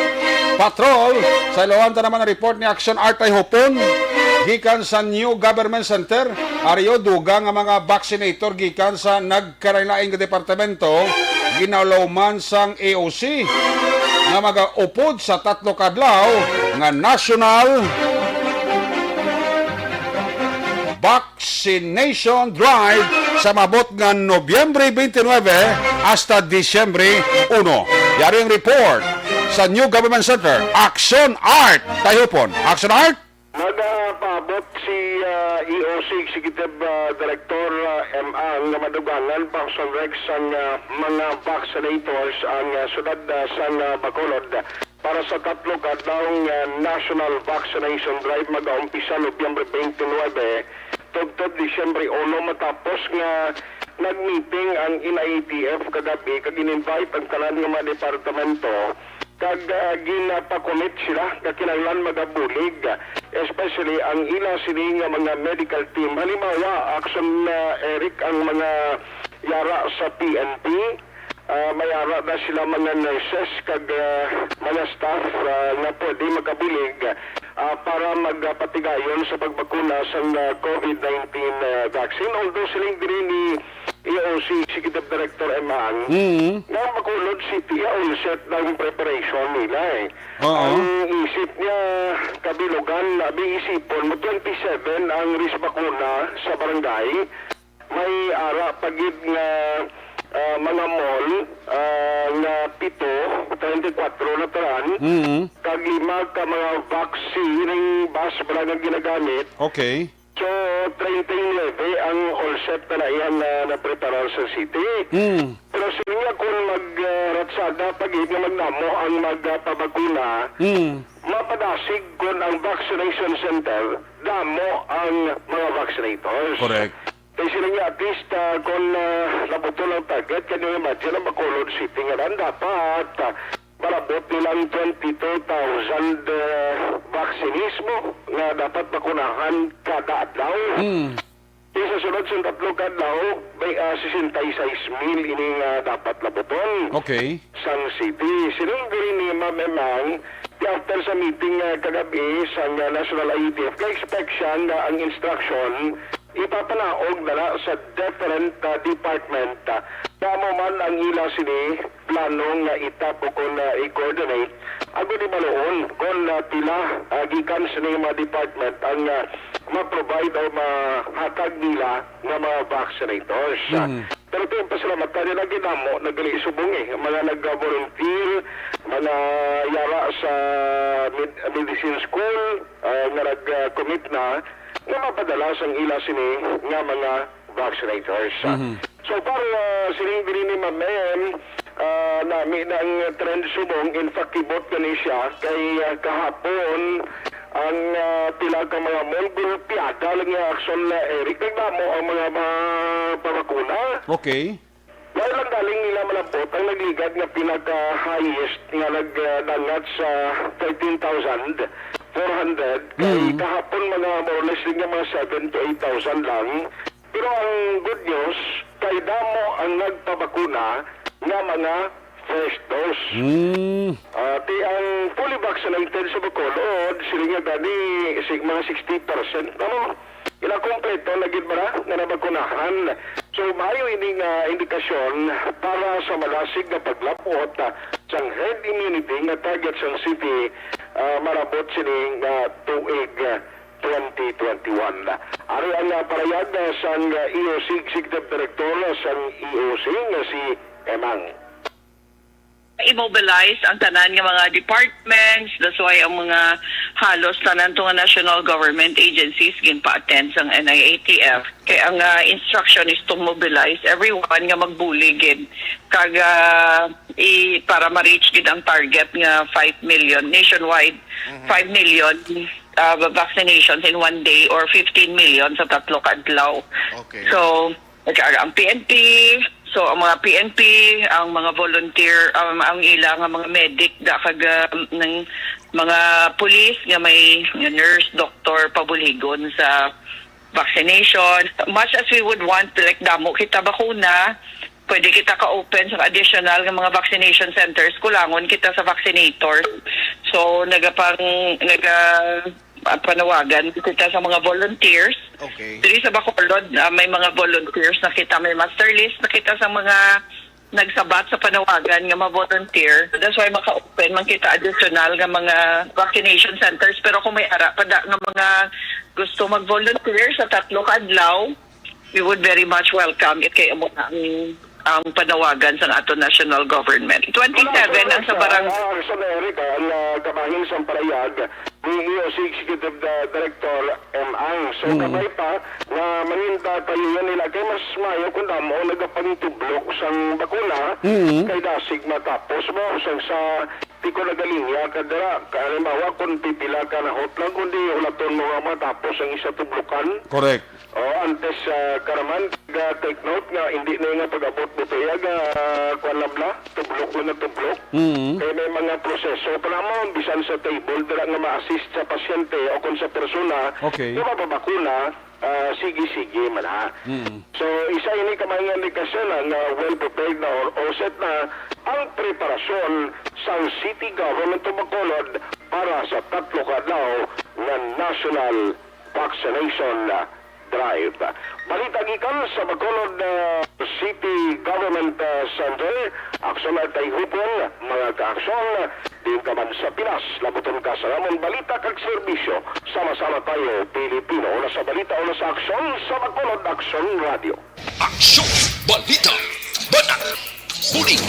Patrol, sa ilohan ta naman ang report ni Aksyon Art Tayhupon gikan sa New Government Center. Ari, dugang nga mga vaccinator gikan sa nagkalain-lain nga departamento ginalawman sang A O C nga magaupod sa tatlo ka adlaw nga national vaccination drive sa maabot nga Nobyembre twenty-nine hasta Disyembre uno. Yari ang report sa New Government Center. Action Art Tayhupon. Action Art! Nagapaabot si, ah, E O C Executive, ah, Director, ah, M. Ang nga madugangan pa ang sunrek sang, ah, mga vaccinators ang, ah, siyudad, ah, sang, ah, Bacolod para sa tatlo ka adlaw nga National Vaccination Drive, magaumpisa Nobyembre twenty-nine tubtob Disyembre uno, matapos nga nag-meeting ang N I A T F kagab-i kag in-invite ang tanan nga mga departamento kag, ah, ginapakumit sila nga kinahanglan magabulig, especially ang ila sini nga mga medical team. Halimbawa, Action, ah, Eric, ang mga yara sa P N P, ah, may ara na sila mga nurses kag, ah, mga staff, ah, nga pwede makabulig, ah, para magpatigayon sa pagbakuna sang, ah, COVID nineteen, ah, vaccine. Although siling diri ni E O C Executive Director Emang, Mm. nga Bacolod City, ah, all set na ang preparation nila, eh. Oo. Ang isip niya, kabilugan, abi, isipon mo, twenty-seven ang risk bakuna sa barangay. May ara pa gid nga, ah, mga mall, ah, nga pito, treinta y cuatro na tanan, Mm. kag lima ka mga vaccine bus bala nga ginagamit. Okay. So, treinta y nuebe ang all set na na iyang, ah, napreparar sa city. Mm. Pero siling niya, kung magratsada pa gid nga magdamo ang magpabakuna, Mm. mapadasig kon ang vaccination center damo ang mga vaccinators. Correct. Kay siling niya, at least, ah, kung, ah, nabutol ang target, can you imagine ang Bacolod City nga lang dapat, ah, malabot nilang twenty-two thousand, ah, vaccinismo nga dapat bakunahan kada adlaw. Mm. Kay sa sunod sa tatlo ka adlaw, may, ah, sesenta y seis mil ini nga dapat labuton Okay. sang city. Siling diri ni Ma'am Emang, di after sa meeting, ah, kagabi sang, ah, National I A T F, ka-expect siya nga ang instruction ipapanaog na na sa different, ah, department, ah, nga amo man ang ila sini plano nga itap o kon, ah, i-coordinate, agod ibaluon kon, ah, pila, ah, gikan sini mga department ang, ah, ma-provide o mahatag nila nga mga vaccinators. Mm. Pero ito yung pasalamatan nila, ginamo na gali subong, eh, ang mga nag-volunteer, mga yara sa med-, medicine school, ah, nga nag-commit na, nga mapadala sang ila sini nga mga vaccinators. Mhm. So far, ah, siling diri ni Ma'am Em, ah, nami na ang trend subong, in fact, kibot gani siya kay, ah, kahapon ang, ah, pila ka mga mall, gulpiada lang yung aksyon na Eric. Nagdamo ang mga mapabakuna. Okay. Dahil lang galing nila malabot ang nagligad nga pinaka-highest nga nagdangat sa thirteen thousand four hundred. Kay Mm. kahapon mga more or less din nga mga seven to eight thousand lang. Pero ang good news, kay damo ang nagpabakuna nga mga first dose. Mm. Ah, ti ang fully vaccinated sa Bacolod, sila nga gani, si, mga sixty percent na mo. Ila kompleto na gid ba na nga nabakunahan. So, maayo ini nga indikasyon para sa malasig nga paglapot, ah, sang herd immunity nga target sang city, ah, marabot sini nga tuig, ah, twenty twenty-one. Ari ang, ah, parayag, ah, sang, ah, E O C Executive Director, ah, sang E O C nga si Emang. I-mobilize ang tanan nga mga departments. That's why ang mga halos tanan to nga national government agencies ginpa-attend sang N I A T F. Kay ang, ah, instruction is to mobilize everyone nga magbulig gid. Kag, ah, i-, para ma-reach gid ang target nga five million nationwide, Mhm. five million, ah, vaccinations in one day or fifteen million sa tatlo ka adlaw. Okay. So, nag-aara ang P N P, So, ang mga P N P, ang mga volunteer, um, ang ila nga mga medic, da kag, um, ng mga pulis nga may nurse, doktor, pabuligon sa vaccination. Much as we would want, like, damo kita bakuna, pwede kita ka-open sa additional nga mga vaccination centers, kulangon kita sa vaccinators. So, nagapang-, naga-, ah, panawagan kita sa mga volunteers. Okay. Diri sa Bacolod, ah, may mga volunteers na kita, may master list na kita sa mga nagsabat sa panawagan nga ma-volunteer. That's why maka-open man kita additional nga mga vaccination centers. Pero kung may ara pa da nga mga gusto mag-volunteer sa tatlo ka adlaw, we would very much welcome it kay amo na ang, ang panawagan sa ato national government. Twenty-seven ang sa barang- Ah, Sir Eric, ah, ang, ah, kabahin sa palayag ni E O C Executive, ah, Director M. Ang. So, Mm. kabay pa nga manginta tayo yan nila kay mas mayo kung damo nagapangitublok sang bakuna Mm. kay dasig matapos mo sang sa di ko nagalinya ka dira. Ka, halimbawa, kung pipila ka na hot lang, kundi hulaton mo nga matapos ang isa tublukan. Correct. O, antes, ah, karaman, ga-take note nga hindi na nga pag-abot mo tuya, ga, kuwan lang bala, tublok lang nga tublok. Mm. Kaya may mga proseso pa naman, bisan sa table, dira nga ma-assist sa pasyente o kung sa persona Okay. nga mapabakuna, ah, sige-sige man, ha. Mm. So, isa ini ka mga indikasyon nga well prepared na or all set na ang preparasyon sang City Government of Bacolod para sa tatlo ka adlaw nga national vaccination drive. Balita gikan sa Bacolod, ah, City Government, ah, Center, Aksyon Artay Hupon, mga ka-aksyon, diin ka man sa Pinas, labuton ka sa amon balita kag serbisyo. Sama-sama tayo, Pilipino. Una sa balita, una sa aksyon, sa Bacolod Aksyon Radio. Aksyon, balita, banat, bulig.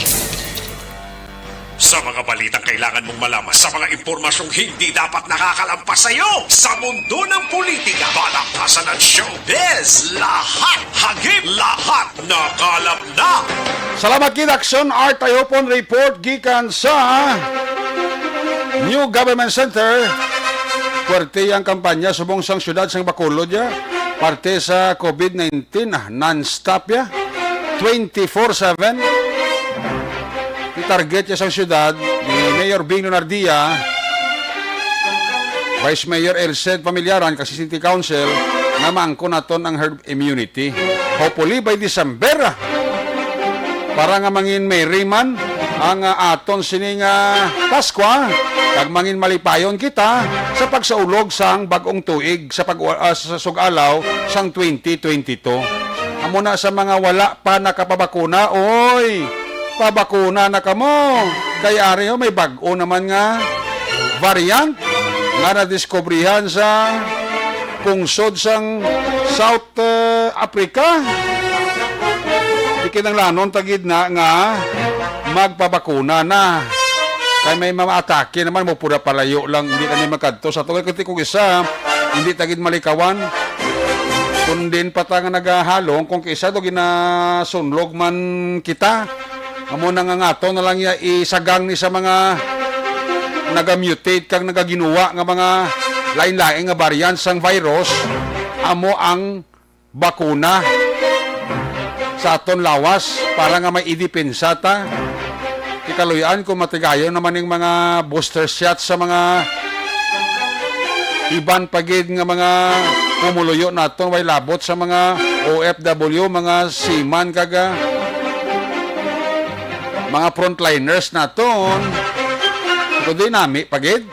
Sa mga balitang kailangan mong malaman, sa mga impormasyong hindi dapat nakakalampas sa iyo, sa mundo ng politika, balakasan at showbiz, lahat hagip, lahat nakalap na. Salamat gid, Aksyon Art Ayopon, report gikan sa New Government Center. Puwerte ang kampanya subong sang siyudad sang Bacolod, ya. Parte sa COVID nineteen, ah, non-stop, ya. Twenty-four seven. Ang target, ya, sang siyudad ni Mayor Bing Lunardia, Vice Mayor Elced Familiaran, kag sa City Council, nga maangkon naton ang herd immunity. Hopefully, by December, ah, para nga mangin merry man ang, ah, aton sini nga Paskwa, kag mangin malipayon kita sa pagsaulog sang bag-ong tuig sa pag-, ah, sa sug-alaw sang twenty twenty-two. Amo na sa mga wala pa nakapabakuna, oy, pabakuna na kamo. Kay ari, oh, may bag-o naman nga variant nga nadiskubrihan sa pungsod sang South, eh, Africa. Di kinahanglanon ta gid na nga magpabakuna na. Kay may mga atake naman, mo pura palayo lang, hindi na ni magkadto. Sa tungod kay kung isa, hindi ta gid malikawan. Kung din pa ta nga nagahalong, kung isa do ginasunlog man kita, amo na nga, nga ato na lang iya isagang ni sa mga nagamutate kag nagaginuwa nga mga lain-lain nga variant sang virus, amo ang bakuna sa aton lawas para nga may idepensa ta. Ikaluy-an kung matigayon naman ning mga booster shots sa mga iban pa gid nga mga pumuluyo naton, way labot sa mga O F W, mga seaman, kag, ah, mga frontliners naton. Kundi nami pa gid.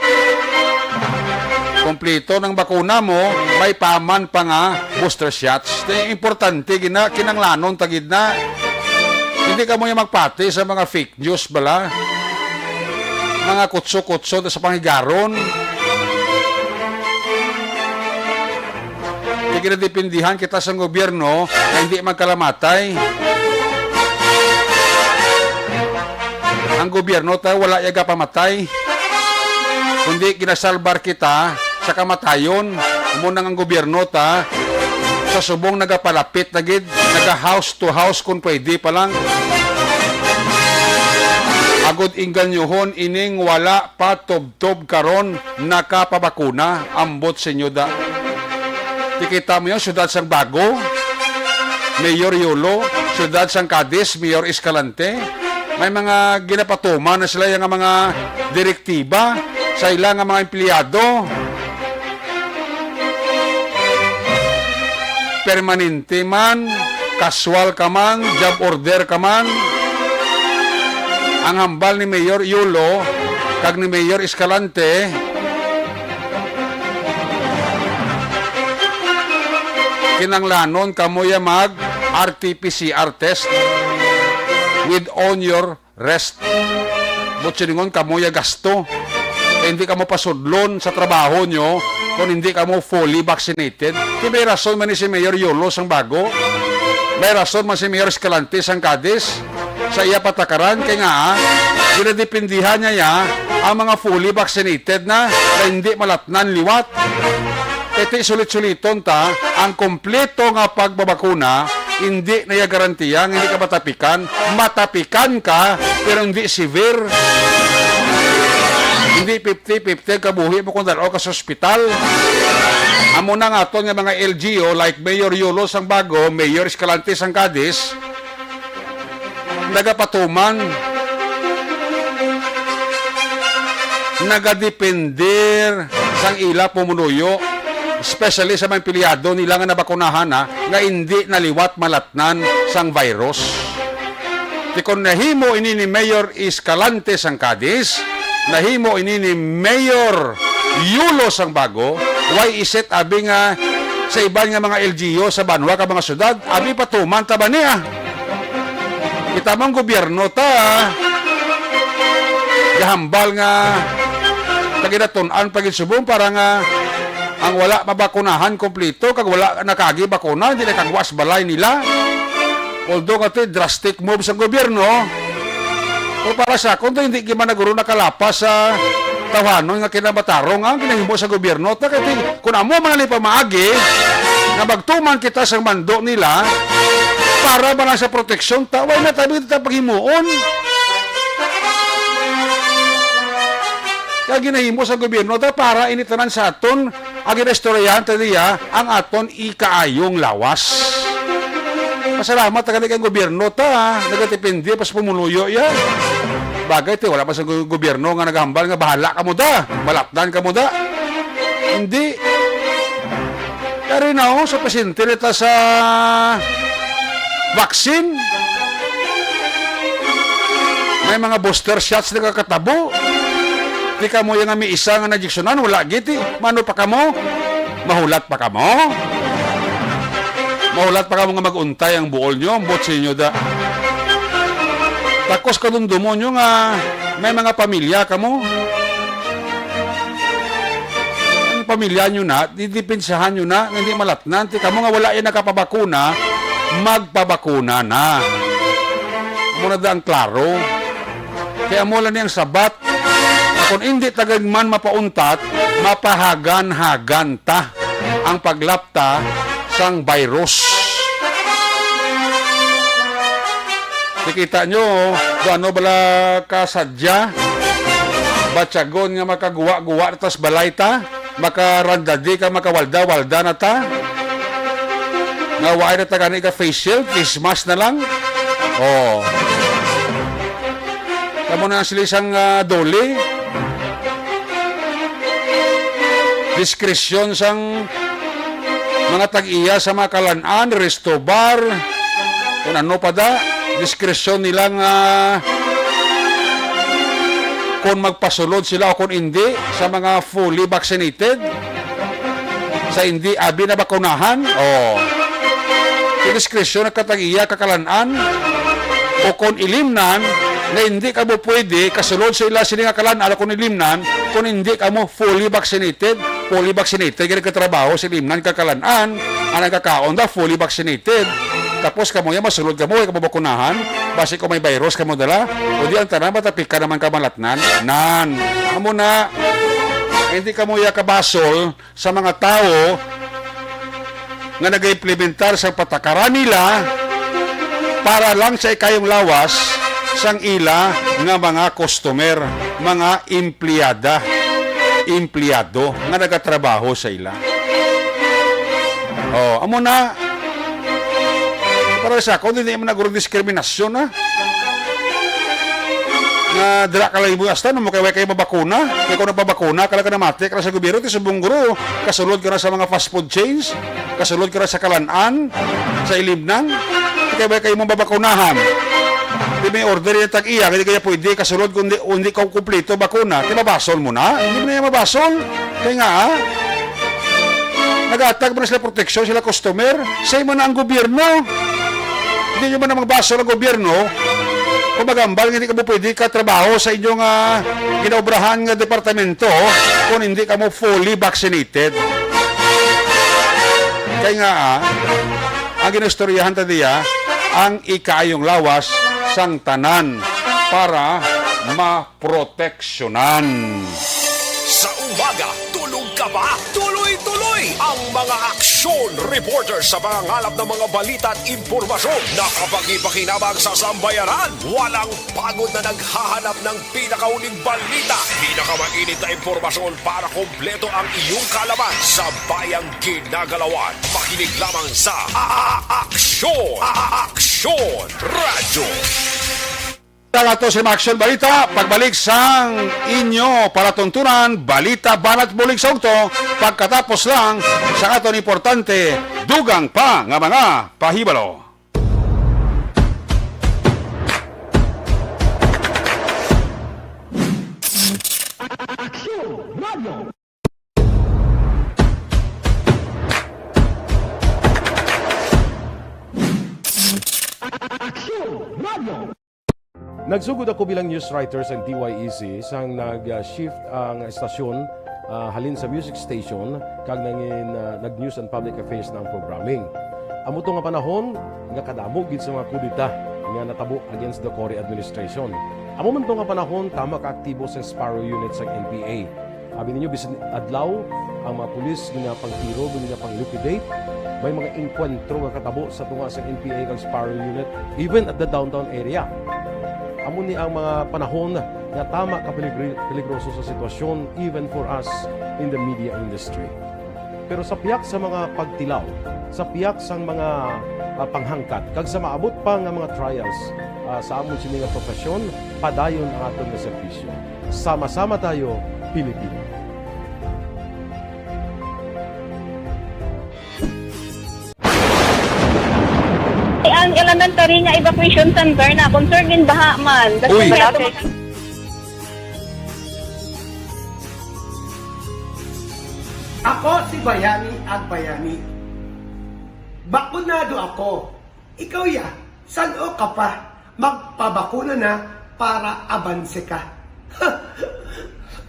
Kompleto ng bakuna mo, may paman pa nga booster shots. Di importante gid na, kinanglanon ta gid na. Hindi kamo yung magpati sa mga fake news bala. Mga kutso-kutso sa panghigaron. Di ginadepindihan kita sa gobyerno nga hindi magkalamatay. Ang gobyerno ta wala iya gapamatay, kundi ginasalbar kita sa kamatayon. Amo nang ang gobyerno ta sa subong nagapalapit na gid, naga house to house kung pwede pa lang. Agod inganyohon ining wala pa tubtob karon nakapabakuna, ambot sa inyo da. Di kita mo yung syudad sang bago. Mayor Yolo, siyudad sang Cadiz, Mayor Escalante, may mga ginapatuman na sila nga mga direktiba sa ila nga mga empleyado. Permanente man, kaswal ka man, job order ka man, ang hambal ni Mayor Yolo kag ni Mayor Escalante, kinanglanon kamo ya mag R T P C R test with on your rest. Buot silingon, kamo ya gasto. Kay hindi kamo pasudlon sa trabaho nyo kung hindi kamo fully vaccinated. Di may rason man ni si Mayor Yolo sang Bago? May rason man si Mayor Escalante sang Cadiz sa iya patakaran? Kay nga, ah, ginadepindihan niya ya ang mga fully vaccinated na, na hindi malatnan liwat. Kay ti sulit-suliton ta, ang kompleto nga pagbabakuna, hindi na iya garantiya nga hindi ka matapikan. Matapikan ka, pero hindi severe. Hindi fifty fifty ang kabuhi mo kung dalaw ka sa ospital. Amo na nga aton nga mga L G U, like Mayor Yolo sang Bago, Mayor Escalante sang Cadiz, nagapatuman, nagadepender sang ila pumunuyo, especially sa mga empleyado nila nga nabakunahan na, nga hindi na liwat malatnan sang virus. Ti kon nahimo ini ni Mayor Escalante sang Cadiz, nahimo ini ni Mayor Yolo sang Bago, why is it abi nga sa iban nga mga L G U sa banwa ka mga syudad, abi patuman ta ba niya? Kita man gobyerno ta, gahambal nga kaginatun-an pa gid subong para nga ang wala mabakunahan kompleto kag wala nakagi bakuna, hindi nakagwas balay nila. Although nga ito, drastic move sa gobyerno, pero para sa akon to, hindi gid man na guro nakalapas sa tawhanon nga kinamatarong ang ginahimo sa gobyerno. Ta kay ti-, kung amo man ni pamaagi nga magtuman kita sa mando nila para ba lang sa proteksyon ta, why not abi ta paghimuon? Kaya ginahimo sa gobyerno ta para ini tanan sa aton ang ginaistoryahan ta niya ang aton ikaayong lawas. Pasalamat ta gani kang gobyerno ta, nagatipindi pa sa pumuluyo ya. Bagay ti wala pa sa gu-, gobyerno nga nagahambal nga bahala kamo da, malatnan kamo da. Hindi. Kari na, oh, sa pasyente nita sa vaccine. May mga booster shots na kakatabo. Di kamo yung nga may isa nga na-injeksyonan, wala giti. Mano pa kamo? Mahulat pa kamo? Mahulat pa kamo nga mag-untay ang buol nyo, ang buot sa inyo da. Takos kadumdumon nyo nga may mga pamilya kamo. Ang pamilya nyo na, didepensahan nyo na, nga hindi malatnan. Ti kamo nga wala yan nakapabakuna, magpabakuna na. Amo na da ang klaro. Kaya amo lang ni ang sabat, nga kung hindi ta gid man mapauntat, mapahagan-hagan ta ang paglapta sang virus. Nakita nyo, kung ano bala kasadya, batyagon nga makaguwa-guwa na tas balay ta, makarandadi ka, makawalda-walda na ta. Nga waay na ta gani ka face shield, face mask na lang. Oh. Kamo na sila sang, ah, doli. Diskresyon sang mga tag-iya sa mga kalan-an, resto bar, kung ano pa da, diskresyon nila nga kung magpasulod sila o kung hindi sa mga fully vaccinated, sa hindi abi na bakunahan. Oh. Sa diskresyon ng katag-iya kakalan-an o kung ilimnan nga hindi ka mo pwede kasulod sa ila sini nga kalan-an o kung ilimnan kung hindi ka mo fully vaccinated. Fully vaccinated, gani ka trabaho sa ilimnan kakalan-an, ang nagkakaon da fully vaccinated. Tapos kamo ya masulod kamo, kay kamo bakunahan, basi kung may virus kamo dala, o di ang tanan matapik ka naman kamalatnan. Nan, amo na, hindi kamo ya kabasol sa mga tawo nga nagaimplementar sa patakaran nila para lang sa ikayong lawas sang ila nga mga customer, mga empleyada, empleyado nga nagatrabaho sa ila. Oh, amo na. Para sa akon, hindi man na guro diskriminasyon, ha? Nga dira ka lang ibuhi, hasta no, kay way kay mabakuna. Kay kung nagpabakuna ka lang, ka namati ka lang sa gobyerno, ti subong guro, kasulod ka na sa mga fast food chains, kasulod ka na sa Kalan-an, sa Ilimnang, kay way kay mo mabakunahan. Di may order yung tag-iya, hindi kaya pwede kasulod kung di, kung di ka kumpleto bakuna. Di mabasol mo na? Hindi mo na yan mabasol. Kaya nga, ah, nag-atag mo na sila proteksyon, sila customer. Sa imo na ang gobyerno. Hindi nyo man na magbasol ang gobyerno kung magambal nga hindi ka mo pwede ka trabaho sa inyong, ah, ginaobrahan nga departamento kung hindi ka mo fully vaccinated. Kaya nga, ah, ang ginastoryahan ta diya, ang ikaayong lawas sang tanan para maproteksyonan. Sa umaga, tulog ka ba? Tuloy-tuloy ang mga aksyon reporter sa pangangalap ng mga balita at impormasyon na kapag-ipakinabang sa sambayanan. Walang pagod na naghahanap ng pinakauling balita, pinakamainit na impormasyon para kompleto ang iyong kaalaman sa bayang ginagalawan. Makinig lamang sa A-, A-, Aksyon, A-, A-, Aksyon Radyo. Sa ato sa mga aksyon balita, pagbalik sang inyo palatuntunan, balita banat bulig sa ugto, pagkatapos lang sa aton importante, dugang pa nga mga pahibalo. Nagsugod ako bilang news writer sa D Y E C sang nag-shift ang estasyon, ah, halin sa music station kag nangin, ah, nag-news and public affairs na ang programming. Amo to nga panahon nga kadamo gid sa mga kudeta nga natabo against the Cory administration. Amo man to nga panahon tama ka aktibo sa Sparrow Unit sang N P A. Abi ninyo, bisan adlaw, ang mga pulis ginapangtiro, ginapang-liquidate. May mga engkwentro nga katabo sa tunga sa N P A kag Sparrow Unit, even at the downtown area. Amo ni ang mga panahon nga tama ka peligri-, peligroso sa sitwasyon, even for us in the media industry. Pero sa piyak sa mga pagtilaw, sa piyak sang mga, ah, panghangkat, kag sa maabot pa nga mga trials, ah, sa amon sini nga profesyon, padayon ang aton nga serbisyo. Sama-sama tayo, Pilipino. Ang elementary nga evacuation center na concern din baha man. Uy. Ako si Bayani Agbayani. Bakunado ako. Ikaw ya, san-o ka pa? Magpabakuna na para abanse ka.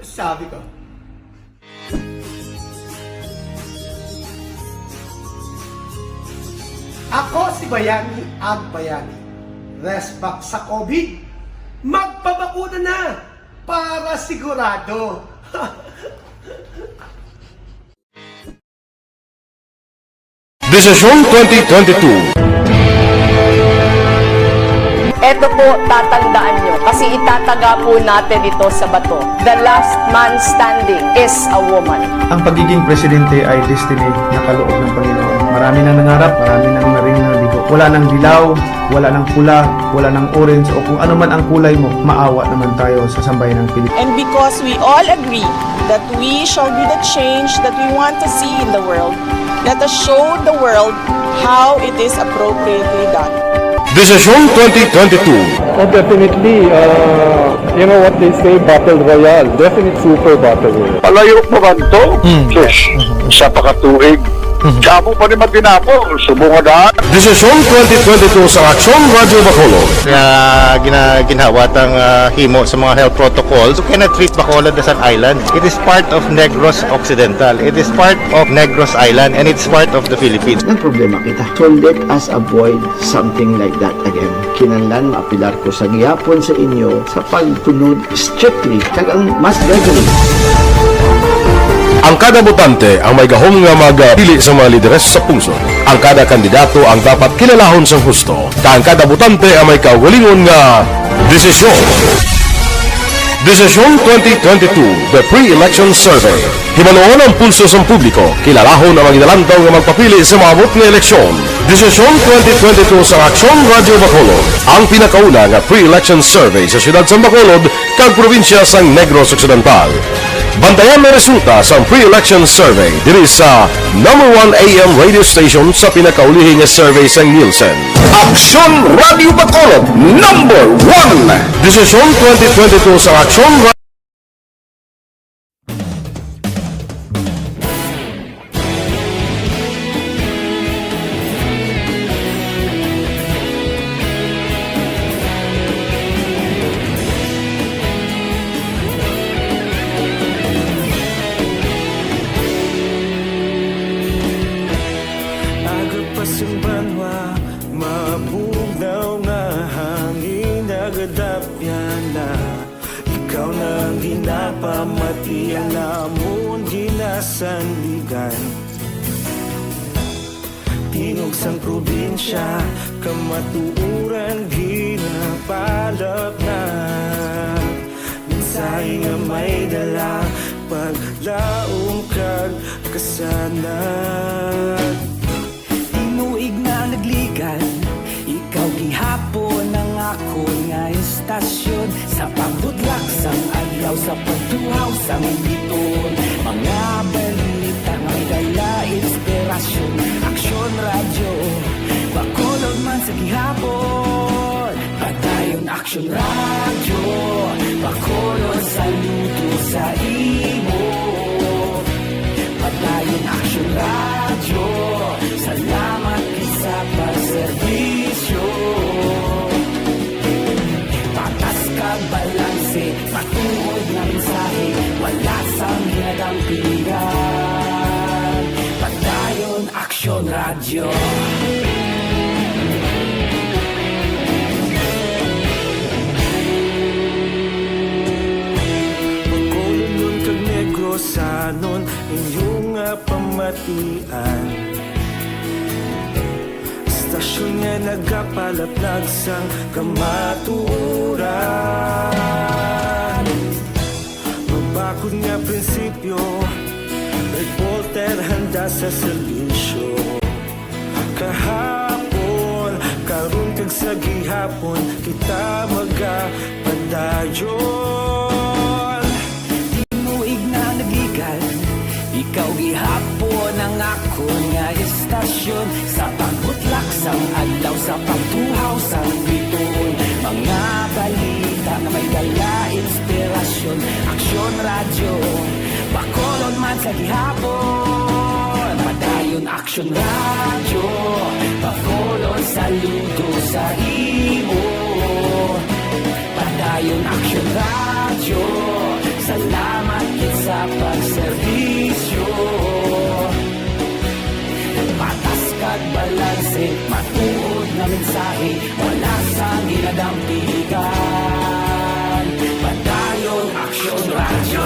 Sabi ko. Ako si Bayani Agbayani. Resbak sa COVID. Magpabakuna na para sigurado. Desisyon twenty twenty-two. Eto po, tatandaan nyo, kasi itataga po natin ito sa bato. The last man standing is a woman. Ang pagiging presidente ay destiny na kaloob ng Panginoon. Marami nang nangarap, marami nang naring naligo. Wala nang dilaw, wala nang pula, wala nang orange, o kung ano man ang kulay mo, maawa naman tayo sa sambayan ng Pilipinas. And because we all agree that we shall be the change that we want to see in the world, let us show the world how it is appropriately done. Desisyon twenty twenty-two. Oh, definitely. Uh, you know what they say, battle royale. Definite super battle royale. Palayo pa man to? Hmm. Sus, isa pa ka tuig. Kamo pa ni matinapol, subong nga daan. Desisyon twenty twenty-two sa Aksyon Radyo Bacolod. Nga gina, ginhawat ang ah, himo sa mga health protocols. You cannot treat Bacolod as an island. It is part of Negros Occidental. It is part of Negros Island and it's part of the Philippines. Nagproblema kita. So let us avoid something like that again. Kinahanglan maapilar ko sa gihapon sa inyo sa pagsunod strictly kag ang mas gathering. Ang kada botante ang may gahom nga magpili sa mga lideres sa pungsod. Ang kada kandidato ang dapat kilalahon sang husto, kag ang kada botante ang may kaugalingon nga desisyon. Desisyon twenty twenty-two, The Pre-Election Survey. Hibaluon ang pulso sang publiko, kilalahon ang mga ginalantaw nga magpapili sa maabot nga eleksyon. Desisyon twenty twenty-two sa Aksyon Radyo Bacolod, ang pinakauna nga pre-election survey sa siyudad sang Bacolod kag probinsya sang Negros Occidental. Bantayan ang resulta sang pre-election survey diri sa number one A M radio station sa pinakaulihi nga survey sang Nielsen. Aksyon Radyo Bacolod, number one. Desisyon twenty twenty-two sa Aksyon Ra- Aga pa sang banwa, mabugnaw nga hangin, nagadapyan na. Ikaw na ang ginapamati, ang amon ginasandigan. Tingog sang probinsya, kamatuoran ginapalapnag. Mensahe nga may dala, paglaom kag kasanag. Tinuig na nagligad, ikaw gihapon ang akon nga istasyon. Sa pagbutlak sang adlaw, sa pagtuhaw sang biton, mga balita nga may dala inspirasyon. Aksyon Radyo, Bacolod man sa gihapon. Padayon Aksyon Radyo, Bacolod, saludo sa imo. Padayon Aksyon Radyo, salamat gid sa pagserbisyo. Patas kag balanse, matuod nga mensahe, wala sang ginadampigan. Padayon Aksyon Radyo. Bacolodnon kag Negrosanon, inyo nga pamatian. Istasyon nga nagapalaplag sang kamatuoran. Mabakod nga prinsipyo, reporter handa sa serbisyo. Kahapon, karon kag sa gihapon, kita magapadayon. Tinuig na nagligad, ikaw gihapon ang akon nga istasyon. Sa pagbutlak sang adlaw, sa pagtuhaw sang biton, mga balita nga may dala inspirasyon. Aksyon Radyo, Bacolod man sa gihapon. Padayon Aksyon Radyo, Bacolod, saludo sa imo. Padayon Aksyon Radyo, salamat gid sa pagserbisyo. Patas kag balanse, matuod nga mensahe, wala sang ginadampigan. Padayon Aksyon Radyo.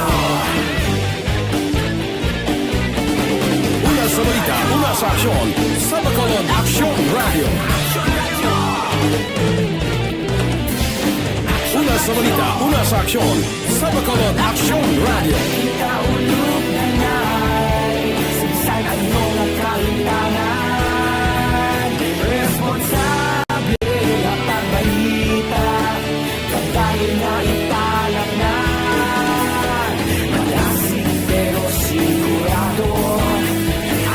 Una sa balita, una sa aksyon, sa Bacolod Aksyon Radyo. Una sa balita, una sa aksyon, sa Bacolod Aksyon Radyo. Ikaulog na ngay, sa bisan ano nga kahimtangan, responsable nga pagbalita. Padayon nga ipalapngan, malasig pero sigurado,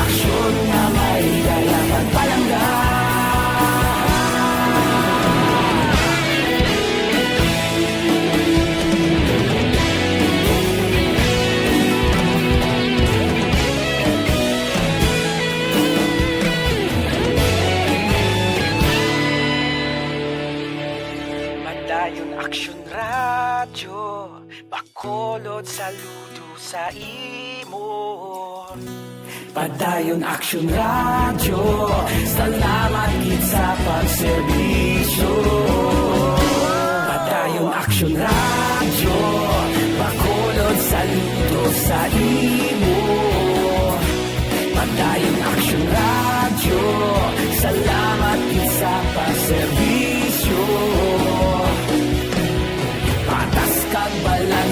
aksyon nga may dala pagpalangga. Padayon Aksyon Radyo, Bacolod, saludo sa imo. Padayon Aksyon Radyo, salamat gid sa pagserbisyo. Padayon Aksyon Radyo, Bacolod, saludo sa imo. Padayon Aksyon Radyo, salamat gid sa pagserbisyo. Patas kag balanse,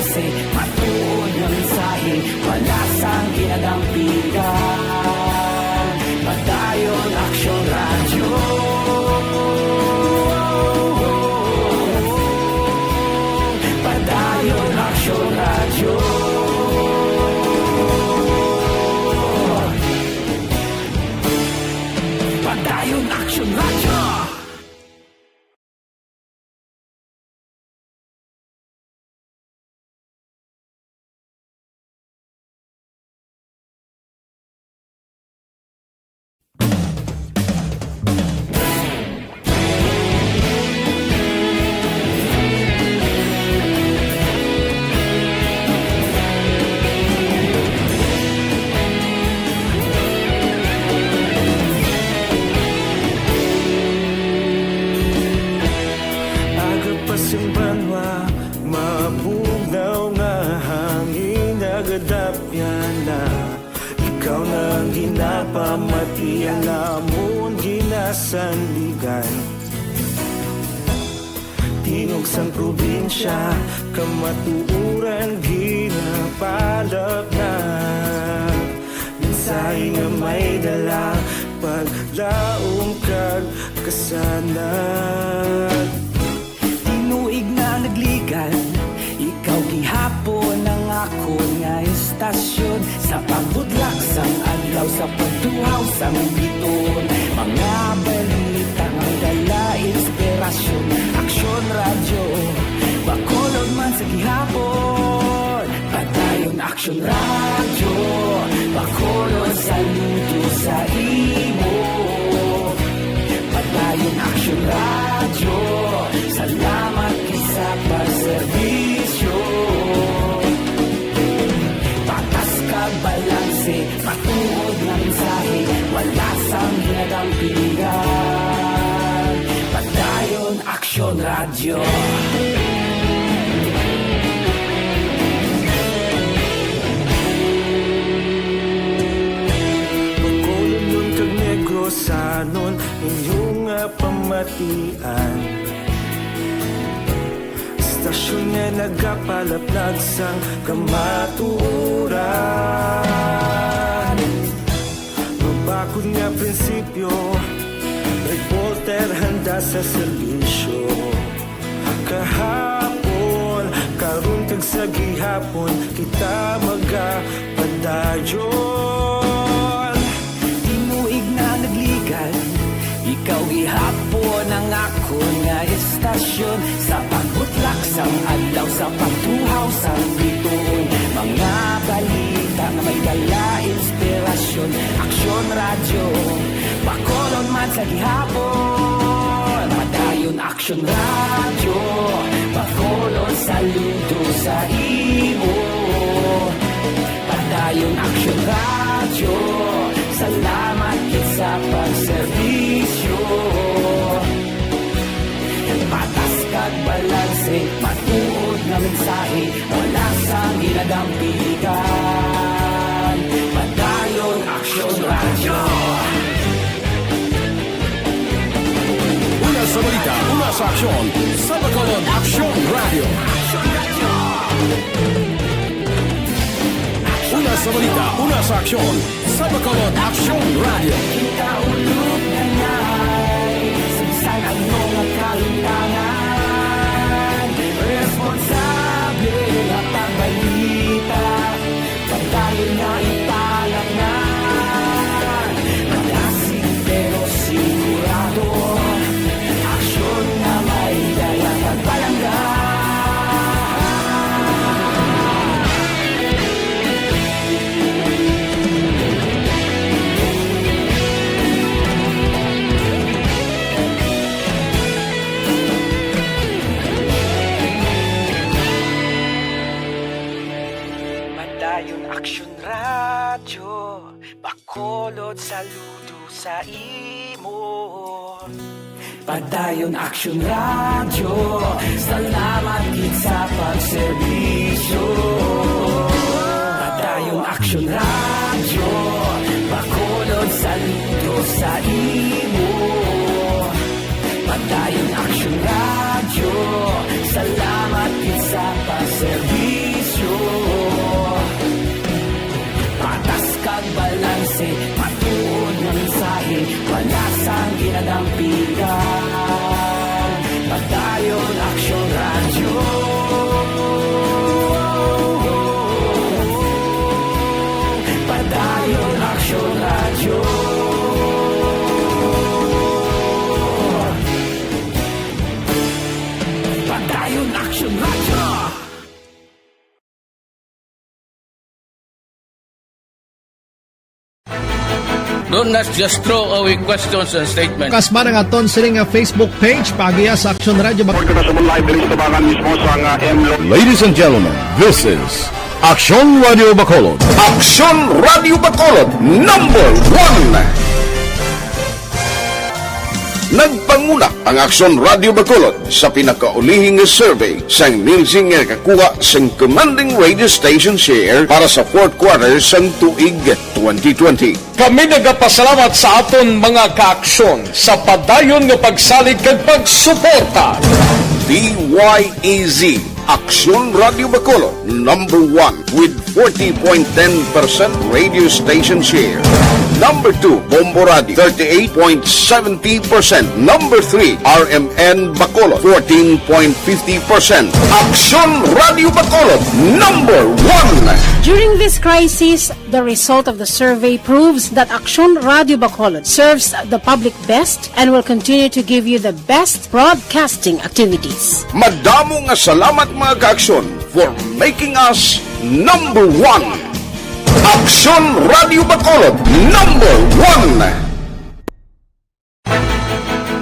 Kadapyan na, ikaw na ang ginapamatian, amon ginasandigan. Tingog sang probinsya, kamatuoran ginapalapnag. Mensahe nga may dala, paglaom kag kasanag. Tinuig na nagligan, ikaw gihapon ang akon nga istasyon. Sa pagbutlak sang adlaw, sa pagtuhaw sang biton, mga balita nga may dala inspirasyon. Aksyon Radyo, Bacolod man sa gihapon. Padayon Aksyon Radyo, Bacolod, saludo sa imo. Padayon Aksyon Radyo, salamat gid sa pagserbisyo. Patas kag balanse, matuod nga mensahe, wala sang ginadampigan. Padayon Aksyon Radyo. Bacolodnon kag Negrosanon, inyo nga pamatian. Istasyon nga nagapalaplag sang kamatuoran. Mabakod nga prinsipyo, reporter handa sa serbisyo. Kahapon, karon kag sa gihapon, kita magapadayon. Tinuig na nagligan, ikaw gihapon ang akon nga istasyon. Sa pagbutlak sang adlaw, sa pagtuhaw sang bituon, mga balita nga may dala inspirasyon. Aksyon Radyo, Bacolod man sa gihapon. Padayon Aksyon Radyo, Bacolod, saludo sa imo. Padayon Aksyon Radyo, salamat gid sa pagserbisyo. Patas kag balanse, matuod nga mensahe, wala sang ginadampigan. Padayon Aksyon Radyo. Una sa balita, una sa aksyon, sa Bacolod Aksyon Radyo. Una sa balita, una sa aksyon, sa Bacolod Aksyon Radyo. Kita ulog na ngay, sa bisan ano nga kalimtangan, responsable nga pagbalita. Padayon nga ipalapngan, malasig pero sigurado. Aksyon nga may dala kag palangga. Padayon Aksyon Radyo, Bacolod, saludo sa imo. Padayon Aksyon Radyo, salamat gid sa pagserbisyo. Padayon Aksyon Radyo, Bacolod, saludo sa imo. Padayon Aksyon Radyo, salamat gid sa pagserbisyo. Patas kag balanse, matuod nga mensahe, wala sang ginadampigan. Padayon Aksyon Radyo. Padayon Aksyon Radyo. Padayon Aksyon Radyo. Do not just throw away questions and statements. Kasmara nga aton sini nga Facebook page, paagiha sa Aksyon Radyo Bac- Report kita sa live diri sa tubangan mismo sa nga M Lo- Ladies and gentlemen, this is Aksyon Radio Bacolod. Aksyon Radio Bacolod, number one. Nagpanguna ang Aksyon Radio Bacolod sa pinakaulihi nga survey sang Nielsen nga nakakuha sang commanding radio station share para sa fourth quarter sang tuig twenty twenty. Kami nagapasalamat sa aton mga kaaksyon sa padayon nga pagsalig kag pagsuporta. D Y E Z, Aksyon Radio Bacolod, number one with forty point ten percent radio station share. Number two, Bombo Radio, thirty-eight point seventy percent. Number three, R M N Bacolod, fourteen point fifty percent. Aksyon Radio Bacolod, number one. During this crisis, the result of the survey proves that Aksyon Radio Bacolod serves the public best and will continue to give you the best broadcasting activities. Madamo nga salamat, mga kaaksyon, for making us number one. Aksyon Radio Bacolod, number one.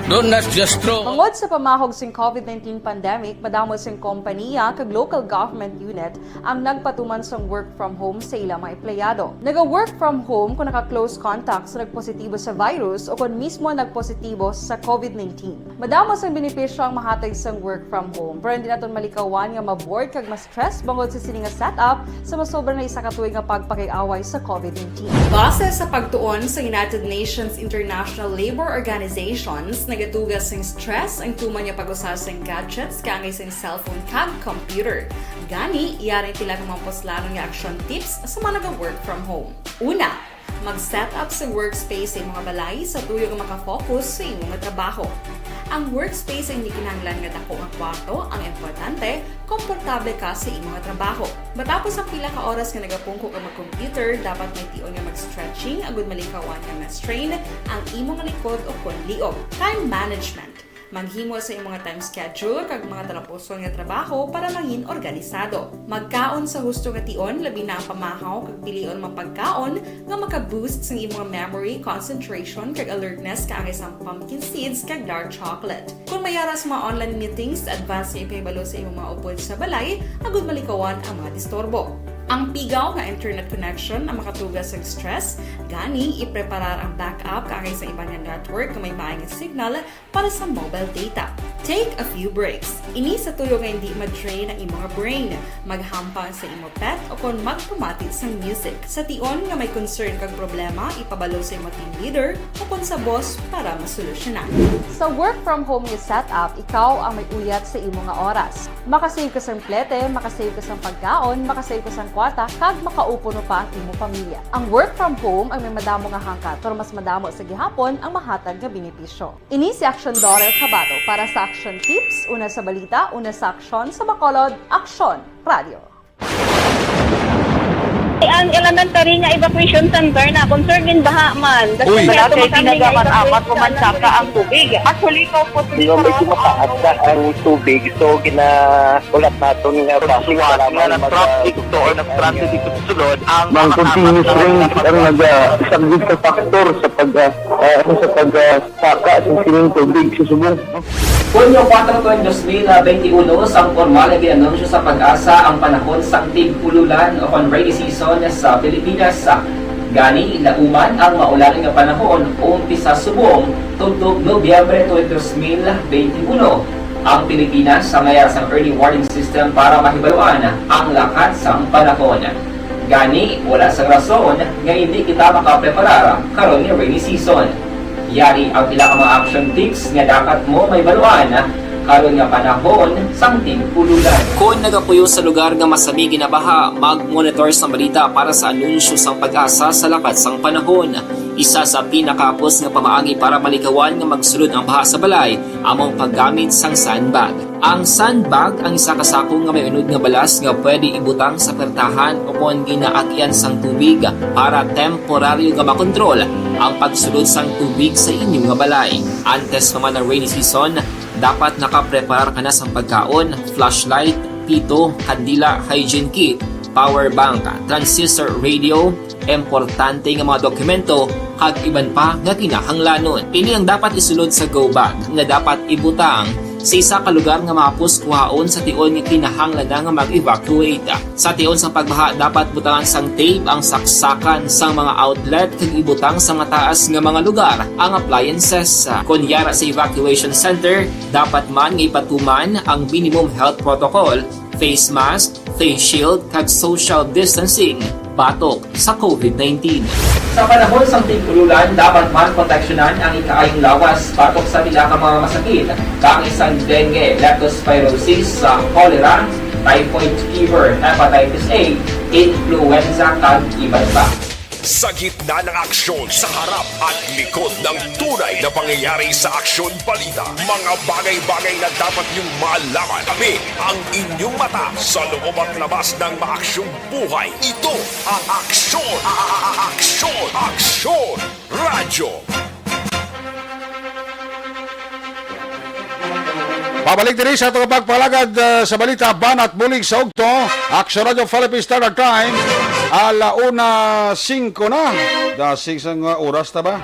Don't ask just throw. Bangod sa pamahog sing covid nineteen pandemic, madamo sing kompaniya kag local government unit ang nagpatuman sang work from home sa ila mga empleyado. Naga-work from home kung naka-close contact sa nagpositibo sa virus o kon mismo nagpositibo sa covid nineteen. Madamo sang benepisyo ang mahatag sang work from home, pero hindi naton malikawan nga ma-bored kag ma-stress bangod sa sini nga setup sa masobra na isa ka tuig nga pagpakig-away sa covid nineteen. Base sa pagtuon sa United Nations International Labour Organizations, nagatuga sing stress ang tuman nga pag-usa sing gadgets kaangay sing cellphone kag computer. Gani, yari ang pila ka mga puslanon nga action tips sa mga naga-work from home. Una, mag-set up sa workspace sa imong balay sa tuyo nga maka-focus sa imong trabaho. Ang workspace ay hindi kinahanglan nga dako nga kwarto, ang importante, komportable ka sa imong trabaho. Matapos ang pila ka oras nga nagapungko ka mag-computer, dapat may tion nga mag-stretching agud malikawan nga ma-strain ang imong likod o kon liog. Time management. Maghimo sa imong time schedule kag mga talapuson nga trabaho para mangin organisado. Magkaon sa husto nga tion, labi na ang pamahaw, kag pilion mga pagkaon nga maka-boost sang imong memory, concentration, kag alertness, kaangay sang pumpkin seeds kag dark chocolate. Kung may ara sa mga online meetings, advance nga ipahibalo sa imong mga upod sa balay agud malikawan ang mga disturbo. Ang pigaw nga internet connection ang makatuga sa stress, gani ipreparar ang backup kaangay sa iban nga network nga may maay nga signal para sa mobile data. Take a few breaks. Ini sa tuyo nga hindi ma-drain ang imong brain. Maghampang sa imo pet o kon magpamati sang music. Sa tion nga may concern kag problema, ipabalo sa imo team leader o kon sa boss para masolusyonan. Sa work from home nga setup, ikaw ang may uyat sa imo nga oras. Makasave ka sang plete, makasave ka sang pagkaon, makasave ka sang kwarta, kag makaupo no pa ang imo pamilya. Ang work from home ang may madamo nga hangkat, pero mas madamo sa gihapon ang mahatag nga benepisyo. Ini si Aksyon Dorel Cabato para sa Aksyon Tips, una sa balita, una sa aksyon, sa Bacolod, Aksyon Radio. Ang elementary nga evacuation center na concern gin baha man. Uy. Wala kay tinaga man amat ko man saka ang tubig. Actually, ko po. Di ba, medyo mataas na ang tubig, so ginaulat naton nga traffic para na mag-, traffic to or nag-transit dito sa sulod ang mga continuous rain ang nag-, ah, isang big factor sa pag, ah, ah, ano, sa pag, ah, saka sa sining tubig sa subong. Hunyo kuwatro tuig dos mil benti uno, sang pormal nga gin-anunsyo sa PAGASA ang panahon sang tig-ululan o kon rainy season sa Pilipinas. Gani, nauman ang maulan nga panahon umpisa subong tubtob Nobyembre tuig dos mil benti uno. Ang Pilipinas ang may ara sang early warning system para mahibaluan ang lakat sang panahon. Gani, wala sang rason nga indi kita makapreparar karon nga rainy season. Yari ang pila ka mga action tips nga dapat mo mahibaluan karon nga panahon sang tig-ululan. Kon nagapuyo sa lugar nga masami ginabaha, mag-monitor sang balita para sa anunsyo sang PAGASA sa lakat sang panahon. Isa sa pinakahapos nga pamaagi para malikawan nga magsulod ang baha sa balay amo ang paggamit sang sandbag. Ang sandbag ang isa ka sako nga may unod nga balas nga pwede ibutang sa pertahan o kon ginaagyan sang tubig para temporaryo nga makontrol ang pagsulod sang tubig sa inyo nga balay. Antes pa man ang rainy season, dapat nakapreparar ka na sang pagkaon, flashlight, pito, kandila, hygiene kit, power bank, transistor radio, importante nga mga dokumento, kag iban pa nga kinahanglanon. Ini ang dapat isulod sa go bag nga dapat ibutang Sa isa ka lugar nga mahapos kuhaon sa tion nga kinahanglan na nga mag-evacuate. Sa tion sang pagbaha, dapat butangan sang tape ang saksakan sang mga outlet kag ibutang sa mataas nga mga lugar ang appliances. Kon yara sa evacuation center, dapat man nga ipatuman ang minimum health protocol, face mask, face shield, kag social distancing batok sa COVID nineteen. Sa panahon sang tig-ululan, dapat man proteksyonan ang ikaayong lawas batok sa pila ka mga masakit, kaangay sang dengue, leptospirosis, sa cholera, typhoid fever, hepatitis A, influenza, kag iban pa. Sa gitna ng aksyon, sa harap at likod ng tunay na pangyayari sa Aksyon Balita, mga bagay-bagay na dapat niyong malaman. Tabi ang inyong mata sa loob at labas ng maaksyong buhay. Ito ang Aksyon, Aksyon, Aksyon Radyo. Pabalik diri sa atong pagpalagad, ah, sa balita, banat bulig sa ugto. Aksyon Radyo Philippine Standard Time, ala una singko na. Dasig sang, ah, oras ta ba?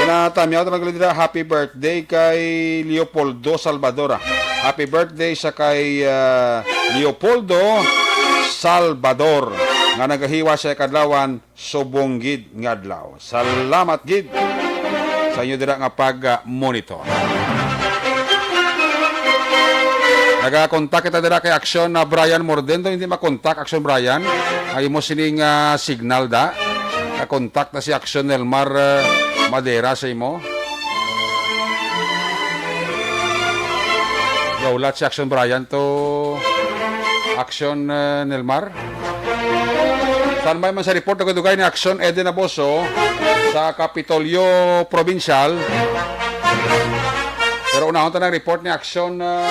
Ginatamyaw ta man dira, happy birthday kay Leopoldo Salvador, ah. Happy birthday sa kay, ah, Leopoldo Salvador nga nagahiwa sa kadlawan. Subong gid nga adlaw. Salamat gid sa inyo dira nga pag-monitor. Nagakontak kita dira kay Aksyon na Brian Morden. Daw hindi makontak, Aksyon Brian. Ang imo sining, ah, signal da. Nakontak na si Aksyon Nelmar, ah, Madera sa imo. Gaulat si Aksyon Brian to Aksyon, ah, Nelmar. Standby man sa report, dugay-dugay ni Aksyon Eden Aboso sa Kapitolyo Provincial. Pero unahon ta ng report ni Aksyon, ah,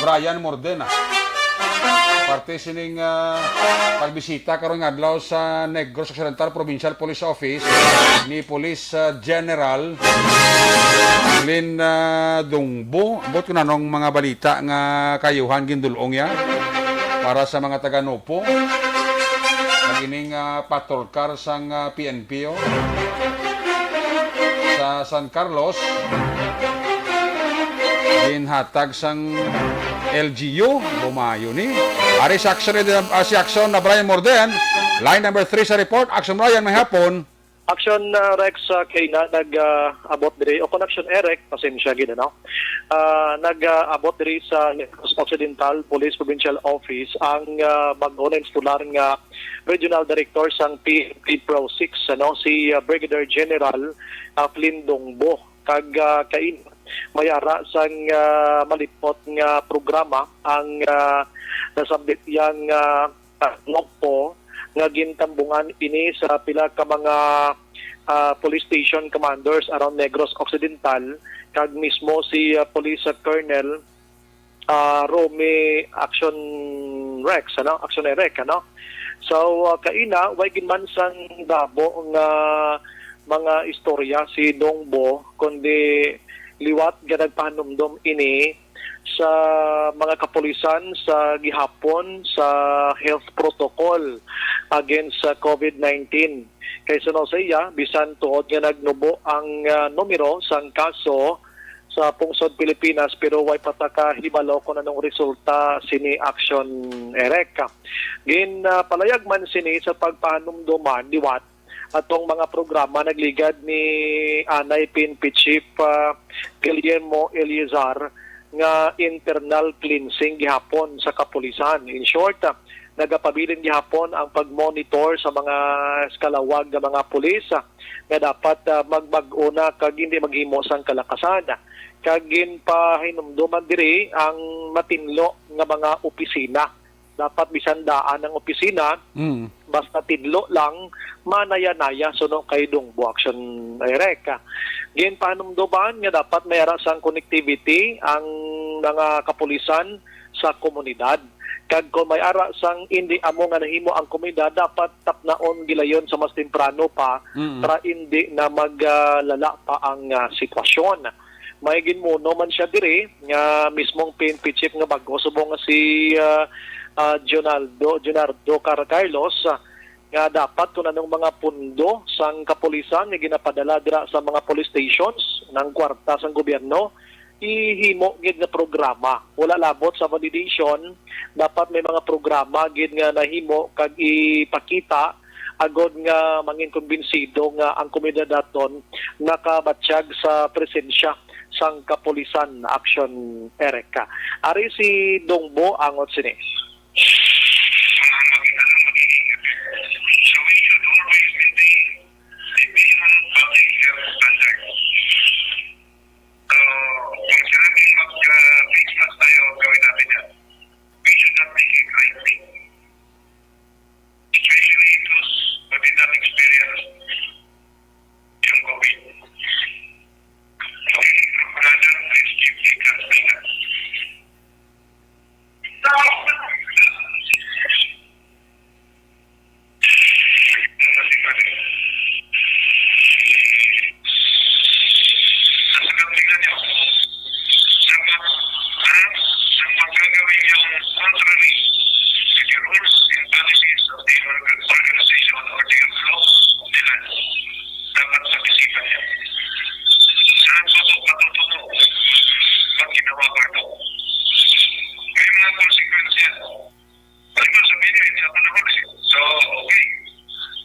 Brian Morden, ah. Parte sining, ah, pagbisita karon nga adlaw sa Negros Occidental Provincial Police Office ni Police, ah, General Lin, ah, Dungbo. Ambot ko nanong mga balita nga kayuhan gindulong ya para sa mga taga Nupo. Pag ining, ah, patrol car sang, ah, P N P, oh, sa San Carlos, ginhatag sang L G U, bumayo ni. Ari si Aksyon, ah, si Aksyon na Brian Morden, line number three sa report. Aksyon Brian, may hapon. Aksyon, ah, Rex, ah, kay na nag, ah, abot diri, o kon Aksyon Eric, pasensya gid, ano? Ah, nag, ah, abot diri sa Negros Occidental Police Provincial Office ang, ah, bag-o na installar nga Regional Director sang P N P Pro six, ano, si, ah, Brigadier General, ah, Flynn Dongbo. Kag, ah, kain, may ara sang, ah, malipot nga programa ang, ah, nasambit yang, ah, Nokpo nga gintambungan ini sa pila ka mga, ah, police station commanders around Negros Occidental, kag mismo si, ah, Police Colonel, ah, Romy Action Rex, ano? Action Eric, ano? So, ah, kaina, way gid man sang dabo nga mga istorya si Dongbo, kundi liwat nga nagpahanumdom ini sa mga kapulisan sa gihapon sa health protocol against sa COVID nineteen. Kay suno sa iya, bisan tuod nga nagnubo ang, ah, numero sang kaso sa pungsod Pilipinas, pero way pa ta kahibalo kung anong resulta sini, Action Eric. Gin, ah, palayag man sini sa pagpahanumdoman liwat atong mga programa nagligad ni anay P N P Chief, ah, Guillermo Eleazar nga internal cleansing gihapon sa kapulisan. In short, ah, nagapabilin gihapon ang pag-monitor sa mga eskalawag nga mga pulis, ah, nga dapat, ah, magbag-o na kag hindi maghimo sang kalakasan. Kag ginpahinumduman diri ang matinlo nga mga opisina. Dapat bisan daan ang opisina, Mm. basta tidlo lang, manaya-naya suno kay Dongbo Action Direct. Ginpahanumduman nga dapat may ara sang connectivity ang mga kapulisan sa komunidad. Kag kung may ara sang indi amo nga nahimo ang komunidad, dapat tapnaon gilayon sa mas temprano pa Mm. para indi na maglala pa ang, ah, sitwasyon. May ginmuno man siya diri nga mismong P N P chief nga bag-o subong nga si, ah, ah, Jonaldo, Jonardo Car-, Carlos, ah, nga dapat kung anong mga pundo sang kapulisan nga ginapadala dira sa mga police stations, nang kwarta sang gobyerno, ihimo gid nga programa. Wala labot sa validation, dapat may mga programa gid nga nahimo kag ipakita agod nga mangin kumbinsido nga ang komunidad naton nakabatyag sa presensya sang kapulisan, Action Eric. Ari si Dongbo angot sini. So, we should always maintain the minimum public health standard. So, kung sinabing mag, ah, face mask tayo, gawin natin yan. We should not take it lightly. Especially those who did not experience yung COVID. Brother, please give me that. Dapat pag-isipan niya. Saan pa po patutungo pag ginawa ko ito? May mga konsekwensya. Ano ba sabihin niya, hindi ako nahuli? So, okay.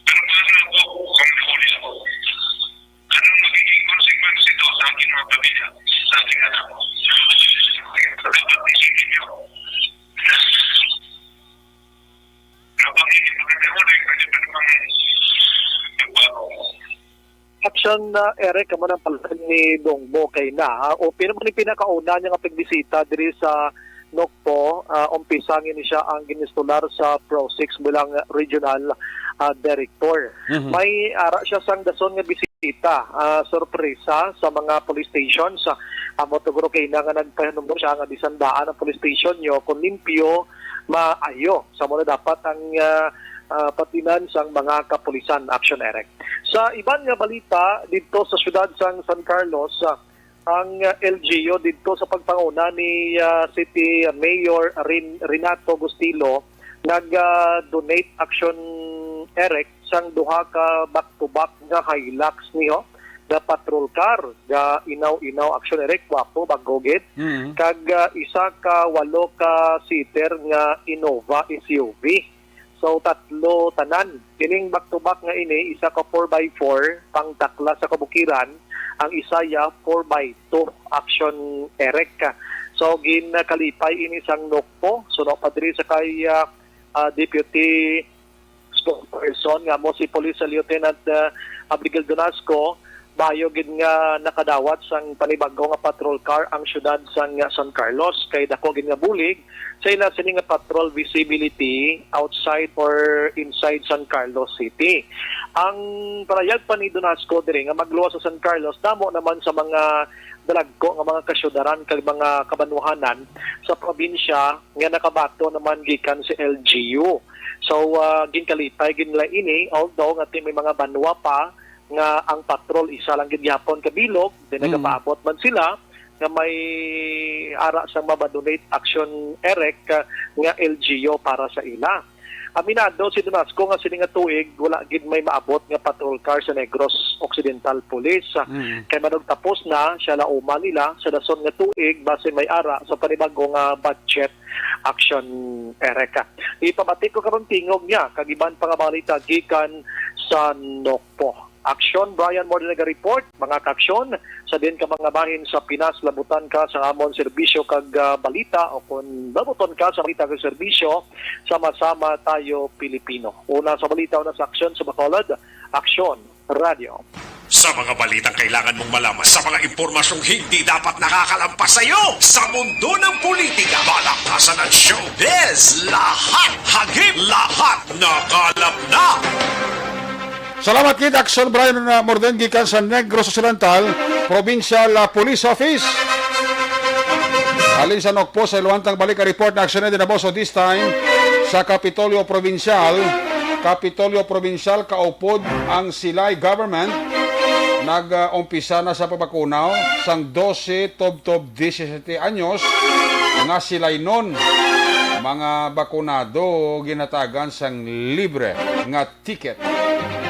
Pero paano ako kung nahuli ako? Anong magiging consequence nito sa aking mga pamilya, sa aking anak? Dapat isipin niyo. Kapag hindi maganda huli, pwede pa namang magbago. Action, uh, Eric, kamo nang palad ni Dongbo kay na, ha? O pin-, man ni pinakauna niya nga pagbisita diri sa Nokpo, uh, umpisa ngini siya ang ginistular sa Pro six bilang regional, uh, director. Mhm. May ara siya sang dason nga bisita, uh, sorpresa sa mga police stations. Uh, amo to guro kay na nga nagpahinumdom siya nga bisan daan ang police station nyo, kung limpyo, maayo. Sa muna dapat ang, uh, uh, patinan sang mga kapulisan, Action Eric. Sa iban nga balita, didto sa siyudad sang San Carlos, ah, ang, ah, L G U didto sa pagpanguna ni, ah, City Mayor Rin-, Renato Gustilo nag, ah, donate, Action Eric, sang duha ka back-to-back nga Hilux niyo, nga patrol car, nga inaw-inaw, Action Eric, gwapo, bag-o gid, Mm. kag, ah, isa ka walo ka seater nga Innova S U V. So, tatlo tanan. Kining back-to-back nga ini, isa ka four by four, pangtakla sa kabukiran, ang isa ya four by two, Action Eric. So, ginkalipay ini sang Nokpo. So, no, padri sa kay, ah, ah, Deputy Spokesperson nga mo si Police Lieutenant, ah, Abigail Donasco, maayo gid nga nakadawat sang panibago nga patrol car ang siyudad sang, ah, San Carlos, kay dako gid nga bulig sa ila sini nga patrol visibility outside or inside San Carlos City. Ang panayag pa ni Donasco diri nga magluwas sa San Carlos, damo naman sa mga dalagko nga mga kasyudaran kag mga kabanwahanan sa probinsya nga nakabato naman gikan sa L G U. So, ah, ginkalipay gid nila ini, although nga ti may mga banwa pa nga ang patrol isa lang gid gihapon ka bilog, then Mm. nagapaabot man sila nga may ara sa mabadonate, Action Eric, ah, nga L G U para sa ila. Aminado si Donasco nga sini nga tuig wala gid may maabot nga patrol car sa Negros Occidental Police. Mm. Kay manugtapos na siya, lauma nila sa dason nga tuig base may ara sa panibago nga budget, Action Eric. Ipabati ko karon tingog niya kag iban pa nga balita gikan sa Nokpo. Action, Brian Morde naga-report, mga ka-aksyon, sa din ka mga bahin sa Pinas, labutan ka sa amon serbisyo kag, ah, balita, o kung labuton ka sa balita kag serbisyo, sama-sama tayo Pilipino. Una sa balita, una sa aksyon sa Bacolod, Aksyon Radio. Sa mga balitang kailangan mong malaman, sa mga impormasyong hindi dapat nakakalampas sa iyo, sa mundo ng politika, balakasan at showbiz, lahat hagip, lahat nakalap na. Salamat gid, Action Brian, uh, Morden, gikan sa Negros Occidental Provincial, uh, Police Office. Halin sa Nokpo, sa Iluantang balik ang report na aksyon na dinaboso this time sa Kapitolyo Provincial. Kapitolyo Provincial, kaupod ang Silay Government. Nag-umpisa na sa pagbakunaw sang dose tubtob disisete anyos nga Silaynon. Mga bakunado ginatagan sang libre nga ticket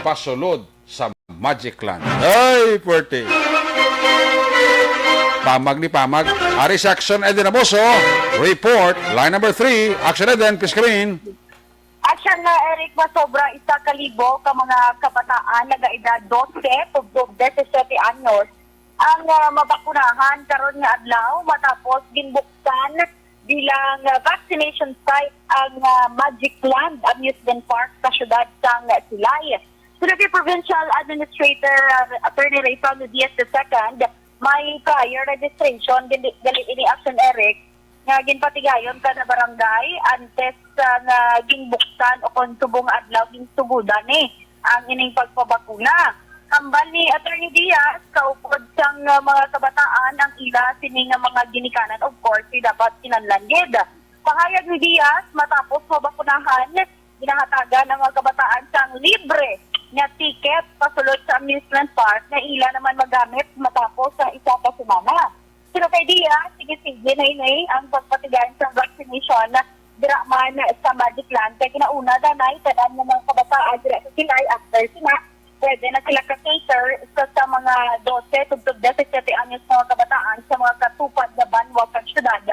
pasulod sa Magic Land. Ay, puwerte! Pamag ni Pamag. Ari si Action Eden Aboso. Report, line number three. Action Eden, please come in. Action na, Eric, masobra isa ka libo ka mga kabataan nagaedad dose tubtob disisiete anyos ang, ah, mabakunahan karon nga adlaw matapos ginbuksan bilang, ah, vaccination site ang, ah, Magic Land Amusement Park sa siyudad sang Silay. Suno kay Provincial Administrator, ah, Attorney Rayfrando Diaz the second, may prior registration, gali, gali ini, Action Eric, nga ginpatigayon kada barangay antes sa nga ginbuksan o kon subong nga adlaw ginsugodan ni ang ining pagpabakuna. Hambal ni Attorney Diaz, kaupod sang, uh, mga kabataan ang ila sini nga mga ginikanan, of course, di dapat kinahanglan gid. Pahayag ni Diaz, matapos mabakunahan, ginahatagan ang mga kabataan sang libre nga ticket pasulod sa amusement park nga ila naman magamit matapos sa isa ka semana. Suno kay Diaz, sige-sige na ini ang pagpatigayon sa vaccination dira man sa Magic Land, kay kinauna danay tanan nga mga kabataan dira sa Silay after sina, pwede na sila ka-cater sa, sa mga dose tubtob disisiete anyos nga mga kabataan sa mga katupad nga banwa kag syudad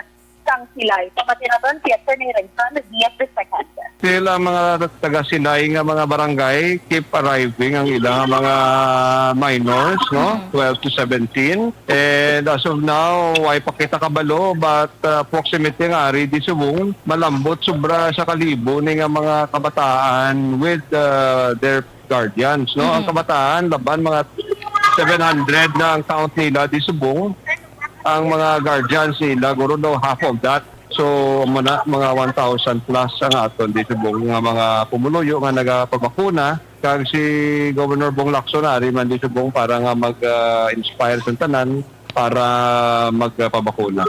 sang Silay. Pamati naton si Attorney Rayfrando Diaz the second. Still, ang mga taga-Silay nga mga barangay keep arriving ang ilang mga minors, no? Mm. Twelve to seventeen. And as of now, way pa kita kabalo, but, uh, proximity nga ari di subong, malambot sobra sa kalibo ni nga mga kabataan with, uh, their guardians, no? Ang Mm. kabataan, laban mga seven hundred na ang count nila di subong. Ang mga guardians nila, guro daw half of that. So, mana, mga one thousand plus ang aton di subong nga mga pumuluyo nga nagapabakuna. Kag si Governor Bong Lacson ari man di subong para nga mag, ah, inspire sa tanan para magpabakuna.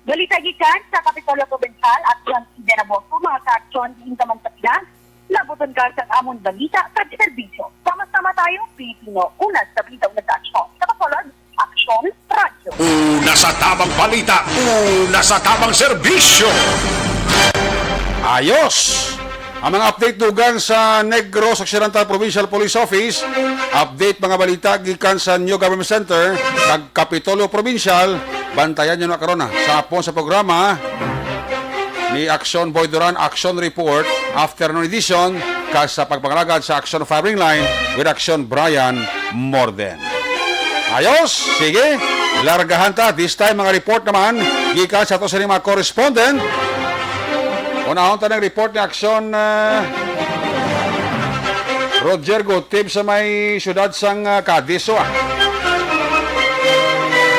Balita gikan sa Kapitolyo Provincial, Action Eden Aboso, mga ka-aksyon, diin ka man sa pinas, labuton ka sa amon balita kag serbisyo. Sama-sama tayo, Pilipino, una sa balita, una sa aksyon. Sa Bacolod, Aksyon Radyo. Una sa tabang balita, una sa tabang serbisyo. Ayos! Ang mga update dugang sa Negros Occidental Provincial Police Office, update mga balita gikan sa New Government Center kag Kapitolyo Provincial, bantayan niyo na karon, ha, sa hapon sa programa ni Action Boy Duran, Action Report, Afternoon Edition, kag sa pagpangalagad sa Action Firing Line with Action Brian Morden. Ayos, sige, largahan ta. This time, mga report naman gikan sa ato sa mga correspondent. Unahon ta ng report ni Action, ah, Roger Gutib sa may siyudad sang, ah, Cadiz, oh, ah.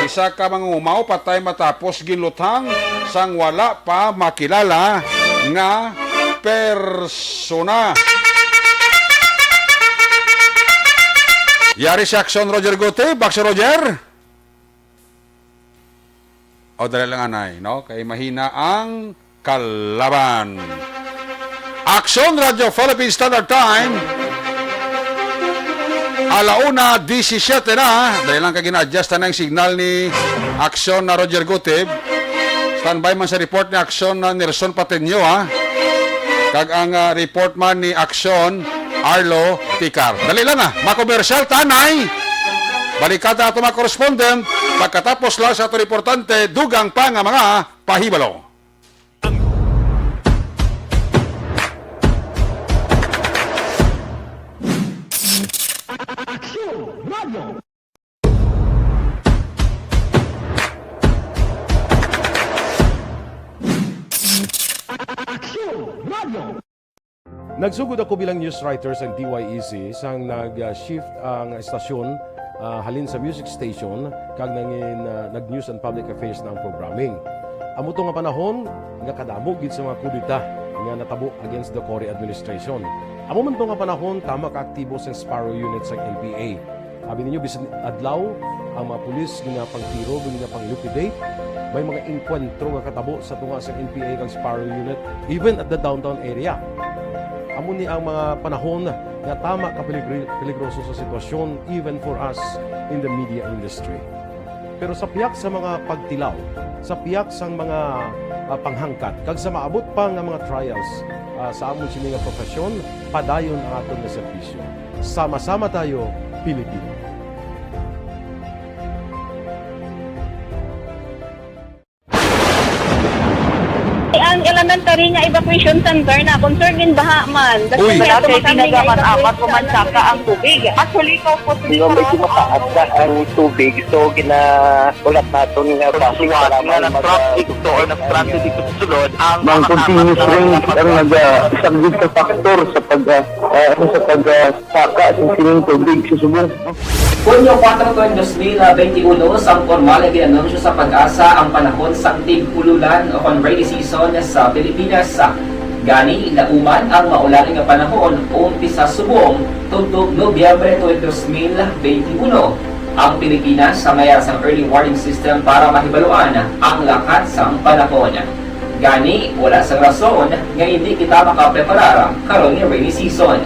Isa ka mangumaw patay matapos ginluthang sang wala pa makilala nga persona. Yari si Action Roger Gutib. Action Roger. O, dali lang, anay, no? Kay mahina ang kalaban. Action Radyo Philippine Standard Time. Alauna disisiete na. Dali lang, kay gina-adjust na ang signal ni Action na Roger Gutib. Standby man sa report ni Action na Nelson Pateño, ha? Kag ang, ah, report man ni Action Arlo Ticar. Dali lang, ah. Makomersyal ta, anay. Balikan ta ato mga correspondent pagkatapos lang sa ato reportante, dugang pa nga mga pahibalo. Aksyon Radio. Aksyon Radio. Nagsugod ako bilang news writer sa D Y E C sang nag-shift ang estasyon, ah, halin sa music station kag nangin, ah, nag-news and public affairs na ang programming. Amo to nga panahon nga kadamo gid sa mga kudeta nga natabo against the Cory administration. Amo man to nga panahon tama kaaktibo sang Sparrow Unit sang N P A. Abi ninyo, bisan adlaw, ang mga pulis ginapangtiro, ginapang-liquidate. May mga engkwentro nga katabo sa tunga sa N P A kag Sparrow Unit, even at the downtown area. Amo ni ang mga panahon nga tama ka peligri-, peligroso sa sitwasyon, even for us in the media industry. Pero sa pihak sa mga pagtilaw, sa pihak sang mga, ah, panghangkat, kag sa maabot pa nga mga trials, ah, sa amon sini nga profesyon, padayon ang aton nga serbisyo. Sama-sama tayo, Pilipino. Elementary nga evacuation center na, concern in baha man. Uy. Wala kay tinaga man, apat ko man saka ang tubig. Actually, ikaw po, hindi ko medyo mataas na ang tubig. So, gina-, ulat naton nga traffic, suwat para nga mag-, nag-traffic to or nag-traffic dito sa sulod, ang mga continuous rain ang nag-, ah, isang big factor sa pag, ah, ah, ano, sa pag, ah, saka sa sining tubig sa subong. Hunyo kuwatro, tuig dos mil benti uno, sang pormal nga gin-anunsyo sa PAGASA ang panahon sang tig-ululan o kon rainy season sa Pilipinas. Gani, nauman ang maulan nga panahon umpisa subong tubtob Nobyembre tuig dos mil benti uno. Ang Pilipinas sa may ara sang early warning system para mahibaluan ang lakat sang panahon. Gani, wala sang rason nga hindi kita makapreparar karon nga rainy season.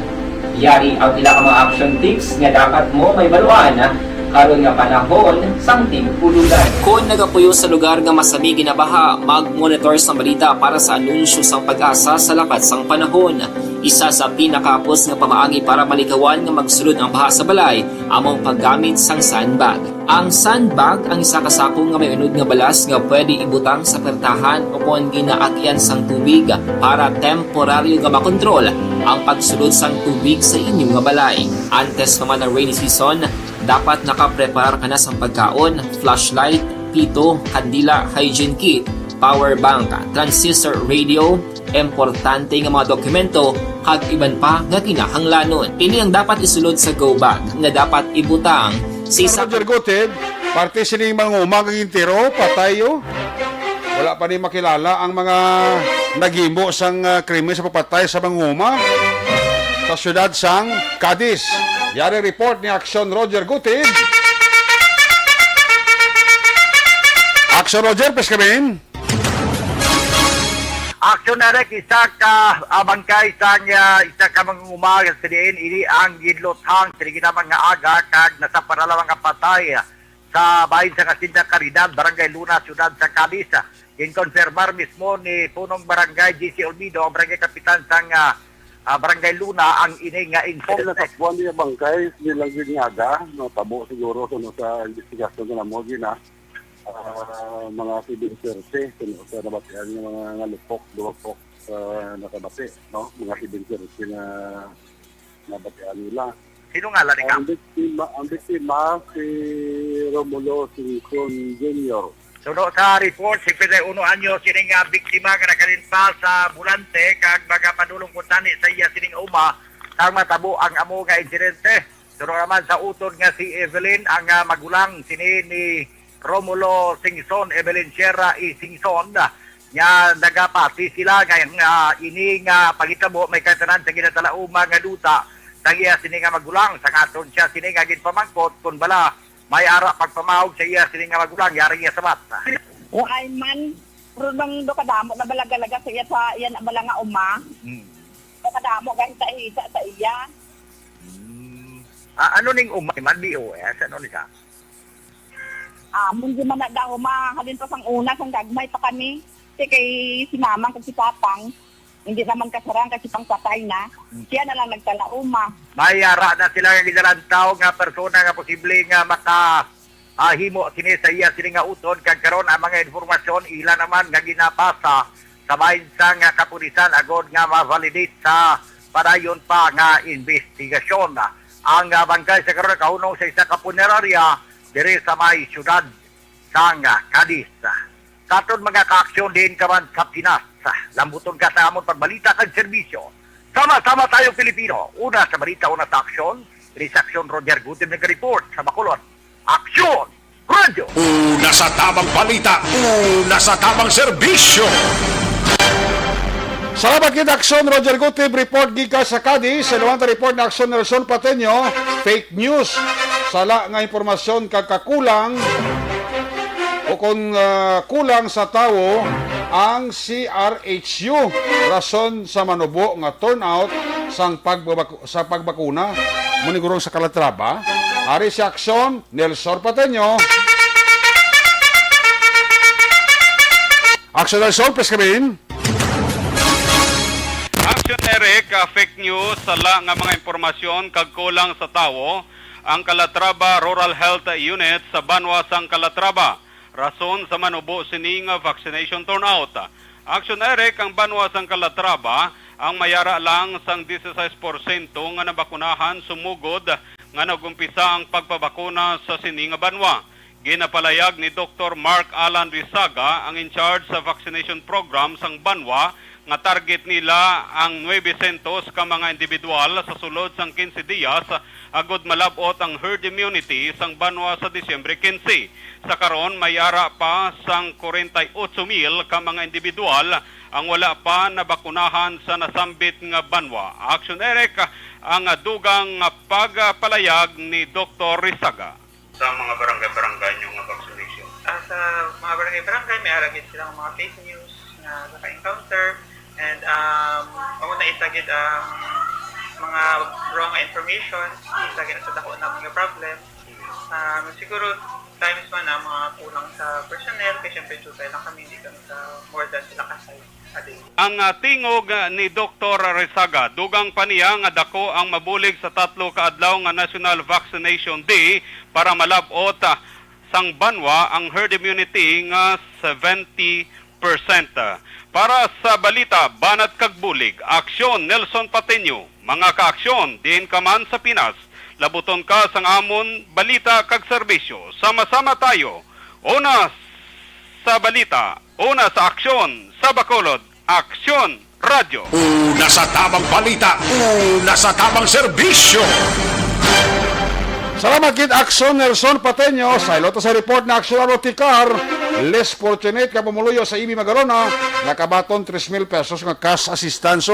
Yari ang pila ka mga action tips nga dapat mo mahibaluan karon nga panahon sang tig-ululan. Kon nagapuyo sa lugar nga masami ginabaha, mag-monitor sang balita para sa anunsyo sang PAGASA sa lakat sang panahon. Isa sa pinakahapos nga pamaagi para malikawan nga magsulod ang baha sa balay amo ang paggamit sang sandbag. Ang sandbag ang isa ka sako nga may unod nga balas nga pwede ibutang sa pertahan o kon ginaagyan sang tubig para temporaryo nga makontrol ang pagsulod sang tubig sa inyo nga balay. Antes pa man ang rainy season, dapat nakapreparar ka na sang pagkaon, flashlight, pito, kandila, hygiene kit, power bank, transistor radio, importante nga mga dokumento, kag iban pa nga kinahanglanon. Ini ang dapat isulod sa go bag nga dapat ibutang sa isa Roger Gutib, parte sining manguma nga gintiro, patay, oh. Wala pa ni makilala ang mga naghimo sang, ah, krimen sa pagpatay sa manguma sa siyudad sang Cadiz. Yari report ni Action Roger Gutib. Action Roger, please come in. Action Eric, isa ka, ah, bangkay sang, ah, isa ka manguma sa diin ini ang ginluthang sa ginamang nga aga kag nasa parala mga patay sa bahin sa Hacienda Caridad, Barangay Luna, Siyudad sa Cadiz. Ginkonfirmar mismo ni Punong Barangay G C Olvido, ang barangay kapitan sang, ah, ah, Barangay Luna, ang ini nga insidente. Nasapuan niya bangkay nilang ginyaga, no, tabo siguro, suno sa investigasyon na mo, gina, ah, mga seven thirty, suno sa nabatian nga mga ngalupok, duwapok, ah, nakabati, no? Mga seven thirty na nabatian nila. Sino ngalan ni Ang Kap? Biktima, ang biktima si Romulo Singson Junior. Suno sa report, singkwenta y uno anyos sining nga biktima nga nakalintas sa bulante kag magapadulong kuntani sa iya sining uma sang matabo ang amo nga insidente. Suno naman sa utod nga si Evelyn, ang, ah, magulang sini ni Romulo Singson, Evelyn Sierra E. Singson, nga nagapati sila nga, nga ini nga panghitabo may katanan sa ginatalauma nga duta sang iya sini nga magulang. Sang aton siya sini nga ginpamangkot kon bala may ara pagpamahog sa iya sini nga magulang, yari iya sabat. Ay man, pero nang do kadamo na balagalaga sa iya, sa iya na bala nga uma. Hmm. Do kadamo gani sa isa sa iya. Hmm. Ah, ano ning uma man, B O S? Ano ni sa? Amon di man na daw, ma, halin pa sang una, sang gagmay pa kami. Ti kay si mamang kag si papang, hindi naman kasarang kasi pang patay na. Hmm. Siya na lang nagtalauma. May ara na sila nga ginalantaw nga persona nga posible nga maka, ah, himo sini sa iya sini nga utod, kag karon ang mga informasyon ila naman nga ginapasa sa bahin sang kapulisan agod nga ma-validate sa padayon pa nga investigasyon. Ang, ah, bangkay sa karon nakahunong sa isa ka punerarya diri sa may siyudad sang, ah, Cadiz. Sa aton mga kaaksyon din ka man sa Pinas, lambuton ka sa amon pagbalita kag serbisyo. Sama-sama tayo, Pilipino. Una sa balita, una sa aksyon. Diri sa aksyon, Roger Gutim nag-report sa Bacolod. Aksyon! Radyo! Una sa tabang balita, una sa tabang serbisyo. Salamat kita, Aksyon Roger Gutib. Report gikan sa Cadiz. Sa ilang report na Aksyon Nelson Pateño, fake news. Sala nga impormasyon kag kakulang o kung, ah, kulang sa tawo ang C R H U. Rason sa manubo nga turnout sang pagbabak-, sa pagbakuna. Munigurong sa Calatrava. Ari si Aksyon Nelson Pateño. Aksyon Nelson, please come in. Action Eric, ah, fake news, sala nga mga impormasyon kag kulang sa tawo ang Calatrava Rural Health Unit sa banwa sang Calatrava. Rason sa manubo sini nga vaccination turnout. Action Eric, ang banwa sang Calatrava ang may ara lang sang dieciséis porsyento nga nabakunahan sumugod nga nag-umpisa ang pagpabakuna sa sini nga banwa. Ginapalayag ni Doktor Mark Alan Rizaga, ang in charge sa vaccination program sang banwa, nga target nila ang nuebe siyentos ka mga individual sa sulod sang quince dias agod malab-ot ang herd immunity sang banwa sa Disyembre quince. Sa karon, may ara pa sang kwarenta y otso mil ka mga individual ang wala pa nabakunahan sa nasambit nga banwa. Action Eric, ang dugang nga pagpalayag ni Doktor Rizaga. Sa mga barangay-barangay nyo nga vaccination? Ah, sa mga barangay-barangay, may ara gid silang mga fake news nga naka-encounter. And, um, amo na isa gid ang mga wrong information, isa gid sa dako na mga problem. Um, siguro, times man ang mga kulang sa personnel, kay syempre, jutay lang kami, hindi kami sa more than sila ka side a day. Ang, ah, tingog, ah, ni Doktor Rezaga, dugang pa niya nga dako ang mabulig sa tatlo ka adlaw nga National Vaccination Day para malab-ot, ah, sang banwa ang herd immunity nga seventy percent. Para sa balita, banat kag bulig, Aksyon Nelson Pateño, mga kaaksyon, diin ka man sa Pinas, labuton ka sang amon balita kag serbisyo. Sama-sama tayo. Una sa balita, una sa aksyon, sa Bacolod, Aksyon Radyo. Una sa tamang balita, una sa tamang serbisyo. Salamat gid, Aksyon Nelson Pateño. Sa ilo ta sa report na Aksyon Arlo Tikar, less fortunate nga pumuluyo sa E B Magalona, nakabaton tres mil pesos nga cash assistance.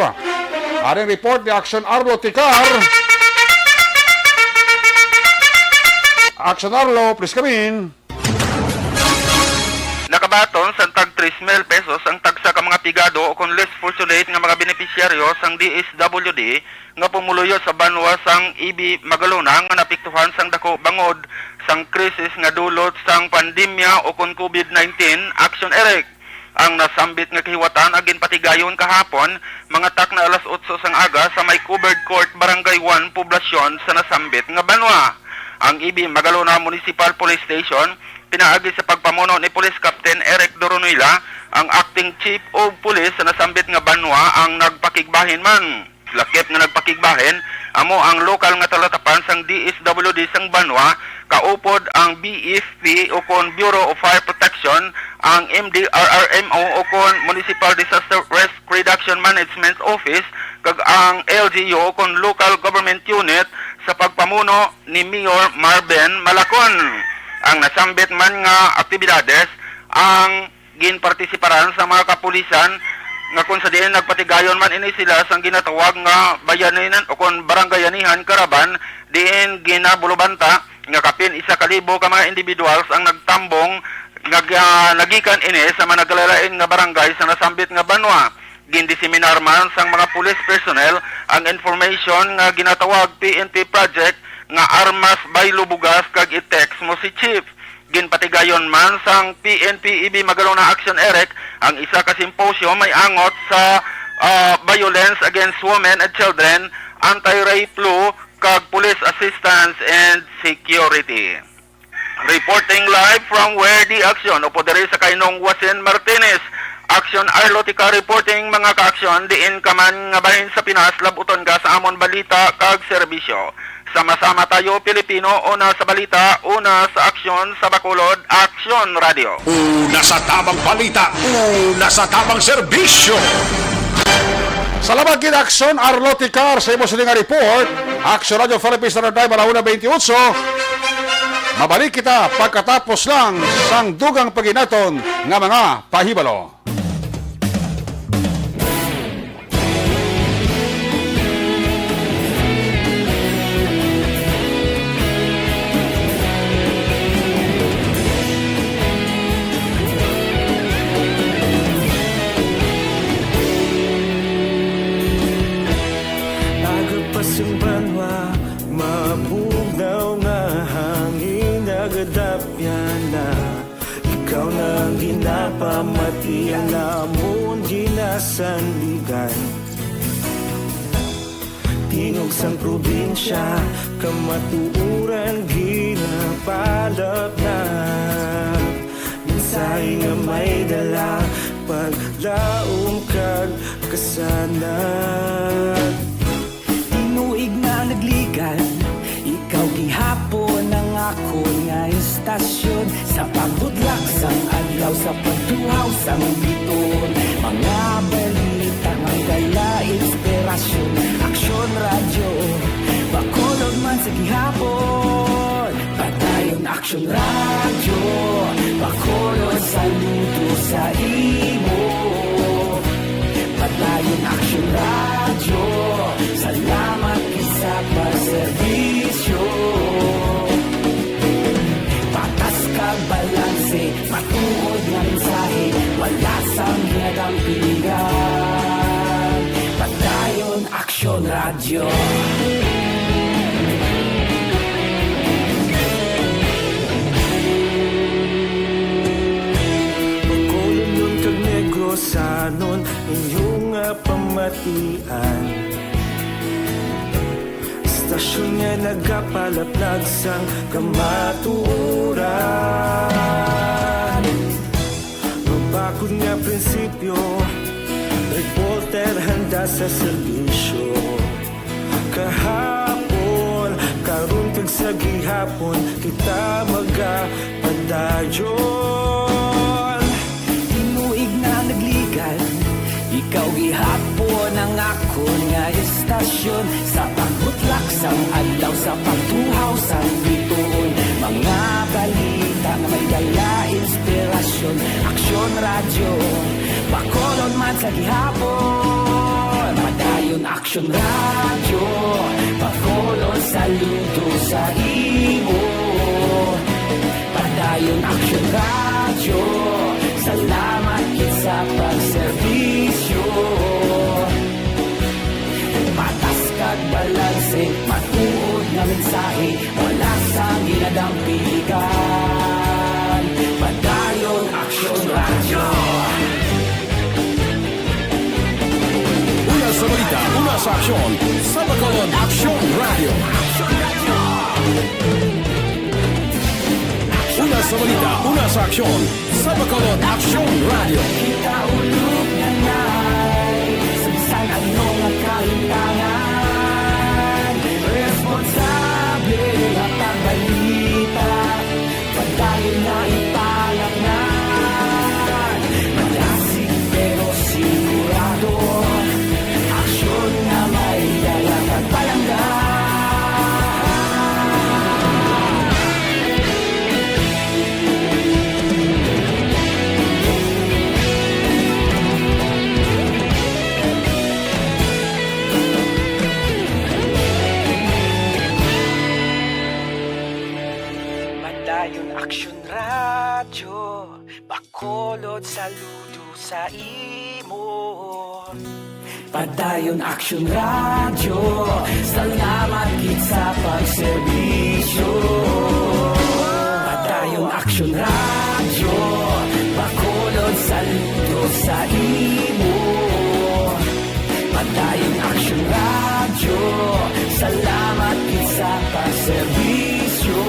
Aring report ni Aksyon Arlo Tikar. Aksyon Arlo, please come in. Nakabaton sang tag tres mil pesos ang tagsa ka mga pigado o kon less fortunate nga mga benepisyaryo sang D S W D nga pumuluyo sa banwa sang E B Magalona nga naapektuhan sang dako bangod sang krisis nga dulot sang pandemya o kon COVID nineteen. Action Eric. Ang nasambit nga kahiwatan ang ginpatigayon kahapon, mga takna alas otso sang aga sa may Covered Court, Barangay one, poblasyon sa nasambit nga banwa. Ang E B Magalona Municipal Police Station, pinaagi sa pagpamuno ni Police Captain Eric Doronuela, ang Acting Chief of Police sa nasambit nga banwa, ang nagpakigbahin man. Lakip nga nagpakigbahin amo ang lokal nga talatapan sang D S W D sang banwa, kaupod ang B F P o kon Bureau of Fire Protection, ang M D R R M O o kon Municipal Disaster Risk Reduction Management Office, kag ang L G U o kon Local Government Unit sa pagpamuno ni Mayor Marvin Malacon. Ang nasambit man nga aktibidades ang ginpartisiparan sa mga kapulisan, nga kung sa diin nagpatigayon man ini sila sang ginatawag nga bayanihan o kon barangayanihan karaban, diin ginabulubanta nga kapin isa ka libo ka mga individuals ang nagtambong nga ga-, nagikan ini sa mga naglain-lain nga barangay sa nasambit nga banwa. Gindiseminar man sang mga police personnel ang information nga ginatawag P N P Project nga Armas, Baylo Bugas kag I-Text Mo si Chief. Ginpatigayon man sang P N P E B Magalona Action Eric ang isa ka simposyo may angot sa, ah, violence against women and children, anti-rape law, kag police assistance and security. Reporting live from Where the Action, upo diri sa Kainong Wasin Martinez. Action Arlotica reporting, mga ka-aksyon, diin ka man nga bahin sa Pinas, labuton ka sa amon balita kag serbisyo. Sama-sama tayo, Pilipino, una sa balita, una sa aksyon, sa Bacolod, Aksyon Radio. Una sa tamang balita, una sa tamang serbisyo. Salamat gid, Aksyon Arloticar, sa imo sini nga report. Aksyon Radio Philippines Standard Time, ala una twenty-eight. Mabalik kita pagkatapos lang sang dugang paginaton nga mga pahibalo. Agod pa sing banwa, mabugnaw nga hangin nagadapyan na. Ikaw na ang ginapamati, ang amon ginasandigan. Tingog sang probinsya, kamatuoran ginapalapnap. Mensahe nga may dala, pag Daom kag kasanag. Tinuig na nagligan, ikaw gihapon ang akon nga istasyon. Sa pagbudlak sang adlaw, sa pagtuhaw sang bituon, mga balita nga dala inspirasyon. Aksyon Radyo, Bacolod man sa gihapon. Padayon Aksyon Radyo, Bacolod, saludo sa imo. Padayon Aksyon Radyo, salamat gid sa pagserbisyo. Patas kag balanse, matuod nga mensahe, wala sang ginadampigan. Padayon Aksyon Radyo. Bacolodnon kag Negrosanon, inyo nga pamatian. Istasyon nga nagapalaplag sang kamatuoran. Mabakod nga prinsipyo, reporter handa sa serbisyo. Kahapon, karon kag sa gihapon, kita magapadayon. Tinuig na nagligan, ikaw gihapon ang akon nga istasyon. Sa pagbutlak sang adlaw, sa pagtuhaw sang bituon, mga balita nga may dala inspirasyon. Aksyon Radyo, Bacolod man sa gihapon. Padayon Aksyon Radyo, Bacolod, saludo sa imo. Padayon Aksyon Radyo, salamat gid sa pagserbisyo. Patas kag balanse, matuod nga mensahe, wala sang ginadampigan. Padayon Aksyon Radyo. Una sa balita, una sa aksyon, sa Bacolod Aksyon Radyo. Una sa balita, una sa aksyon, sa Bacolod Aksyon Radyo. Kita ulog na nay, sa bisan ano nga kahintangan, responsable nga pagbalita. Padayon na ipalaknad, malasig pero sigurado. Aksyon nga may dala kag palangga. Padayon Aksyon Radyo, Bacolod, saludo sa imo. Padayon Aksyon Radyo, salamat gid sa pagserbisyo. Padayon Aksyon Radyo, Bacolod, saludo sa imo. Padayon Aksyon Radyo, salamat gid sa pagserbisyo.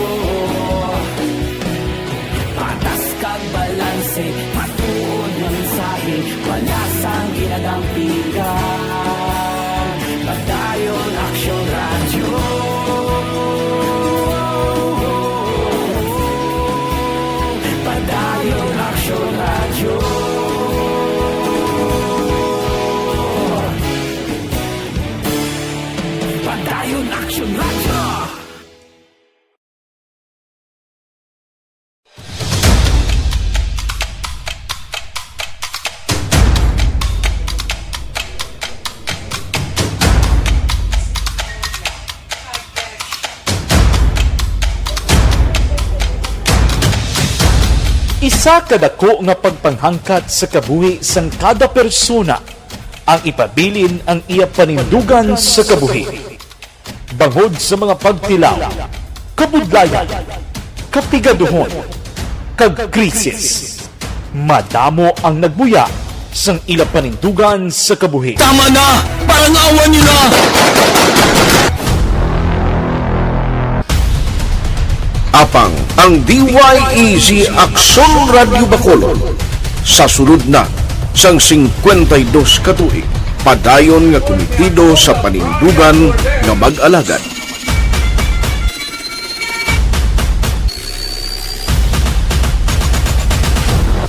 Patas kag balanse, matuod nga mensahe, wala sang ginadampigan. Padayon Aksyon Radyo. Padayon Aksyon Radyo. Padayon Aksyon Radyo. Isa ka dako nga pagpanghangkat sa kabuhi sang kada persona ang ipabilin ang iya panindugan sa kabuhi. Bangod sa mga pagtilaw, kabudlayan, kapigaduhon, kag krisis, madamo ang nagbuya sang ila panindugan sa kabuhi. Tama na! Parangawan niyo na! Apang ang D Y E G Aksyon Radyo Bacolod sa sulod na Sang singkwenta y dos ka tuig, padayon nga kumitido sa panindugan nga mag-alagad.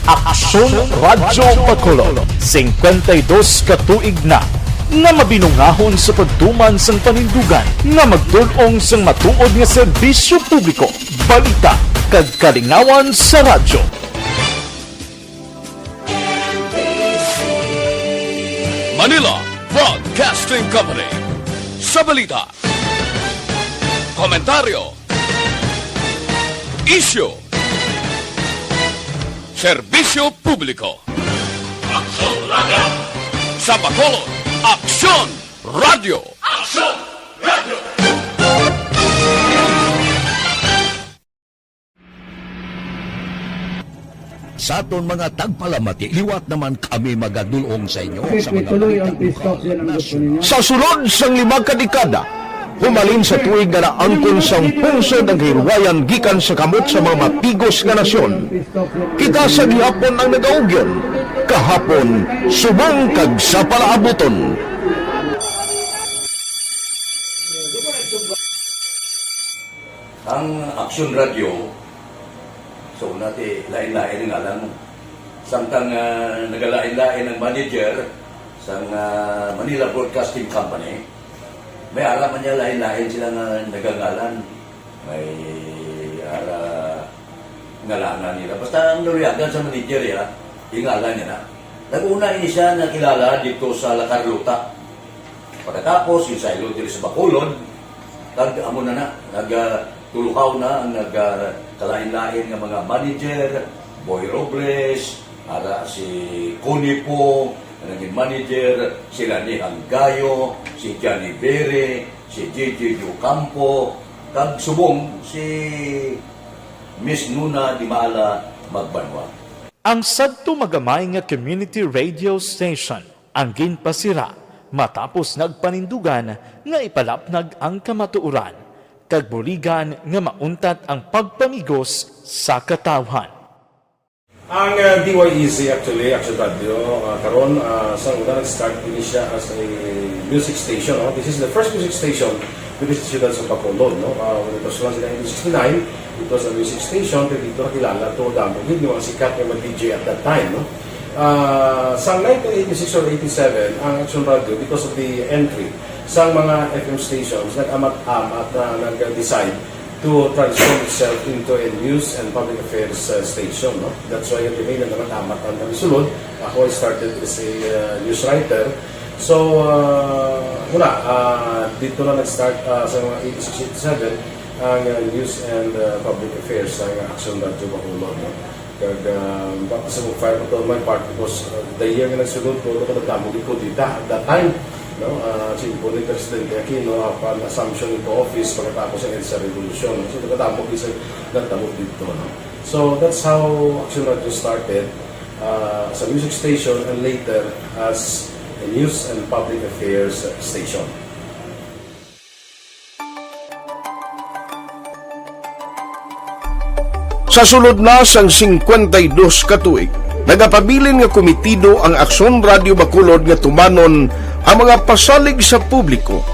Aksyon Radyo Bacolod, singkwenta y dos ka tuig na nga mabinungahon sa pagtuman sang panindugan nga magtul-ong sang matuod nga serbisyo publiko, balita, kag kalingawan sa radyo. Manila Broadcasting Company. Sa balita, komentaryo, isyu, serbisyo publiko. Aksyon Radyo. Sa Bacolod, Aksyon Radyo. Aksyon Radyo. Sa aton mga tagpalamati, liwat naman kami magadul-ong sa inyo sa mga balita lokal, nasyonal. Sa sulod sang lima ka dekada, humalin sa tuig nga naangkon sang pungsod ang kahilwayan gikan sa kamot sa mga mapigos nga nasyon. Kita sa gihapon ang nagaugyon, kahapon, subong kag sa palaabuton. Ang Aksyon Radyo, so, nati, lain-lain ang ngalan mo. Samtang, ah, nagalain-lain ang manager sang, ah, Manila Broadcasting Company, may ara man niya lain-lain sila nga nagangalan. May ara ngalanan nila. Basta ang naluyagan sa manager, ya, yung ngalan niya na. Nag-una ini siya nakilala dito sa La Carlota. Pagkatapos, ginsaylo diri sa Bacolod, kag amo na na, nag, ah, tulukaw na ang nag, ah, kalain-lain nga mga manager, Boy Robles, ara si Connie Po, nga naging manager, si Rani Hanggayo, si Johnny Bere, si J J Ocampo, kag subong si Miss Nuna Dimala Magbanwa. Ang sadto magamay nga community radio station ang ginpasira matapos nagpanindugan nga ipalapnag ang kamatuoran kag buligan nga mauntat ang pagpamigos sa katawhan. Ang, uh, D Y E Z actually, Action Radio, uh, karon, uh, sa una nag-start ini siya as a music station, no? This is the first music station diri sa siyudad sa Bacolod, no? Uh, when it was launched in nineteen sixty-nine, it was a music station, kay dito nakilala to damo gid nga mga sikat nga mga D J at that time, no? Ah, sa nineteen eighty-six or eighty-seven, ang Action Radio, because of the entry sa mga F M stations, nag-amat-amat na nag-decide to transform itself into a news and public affairs, uh, station, no? That's why, yung naman, amat ang kami sulod. Ako, I started as a, uh, news writer. So, uh, wala, uh, dito na nag-start, uh, sa mga eighty-six, eighty-seven, ang, uh, news and, uh, public affairs sa Action Radio Bacolod, no? Kag, ah, baka sa fire ko to my part because, ah, the year nga nagsunod ko, ano ko nagdamo gid ko dita at that time, no? Ah, si Impo ni Presidente Aquino, ah, pan assumption into office pagkatapos sa EDSA Revolution. So, nagdamo gid sa nagdamo dito, no? So, that's how Action Radio started, ah, as a music station and later as a news and public affairs station. Sa sulod na sang singkwenta y dos ka tuig, nagapabilin nga komitido ang Aksyon Radio Bacolod nga tumanon ang mga pasalig sa publiko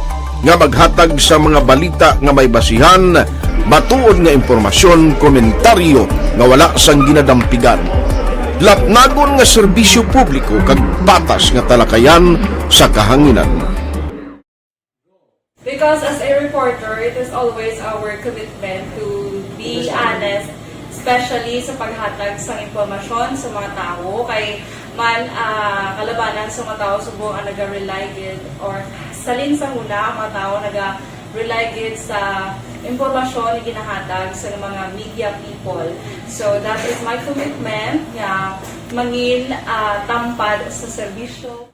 nga maghatag sa mga balita nga may basihan, matuod nga impormasyon, komentaryo nga wala sang ginadampigan, lapnagon nga serbisyo publiko kag patas nga talakayan sa kahanginan. Because as a reporter, it is always our commitment to be honest, especially sa paghatag sang impormasyon sa mga tawo. Kay man, ah, kalabanan sa mga tawo subong ang naga-rely gid or salin sa huna ang mga tawo naga-rely gid sa impormasyon nga ginahatag sa mga media people. So that is my commitment nga mangin, ah, tampad sa serbisyo.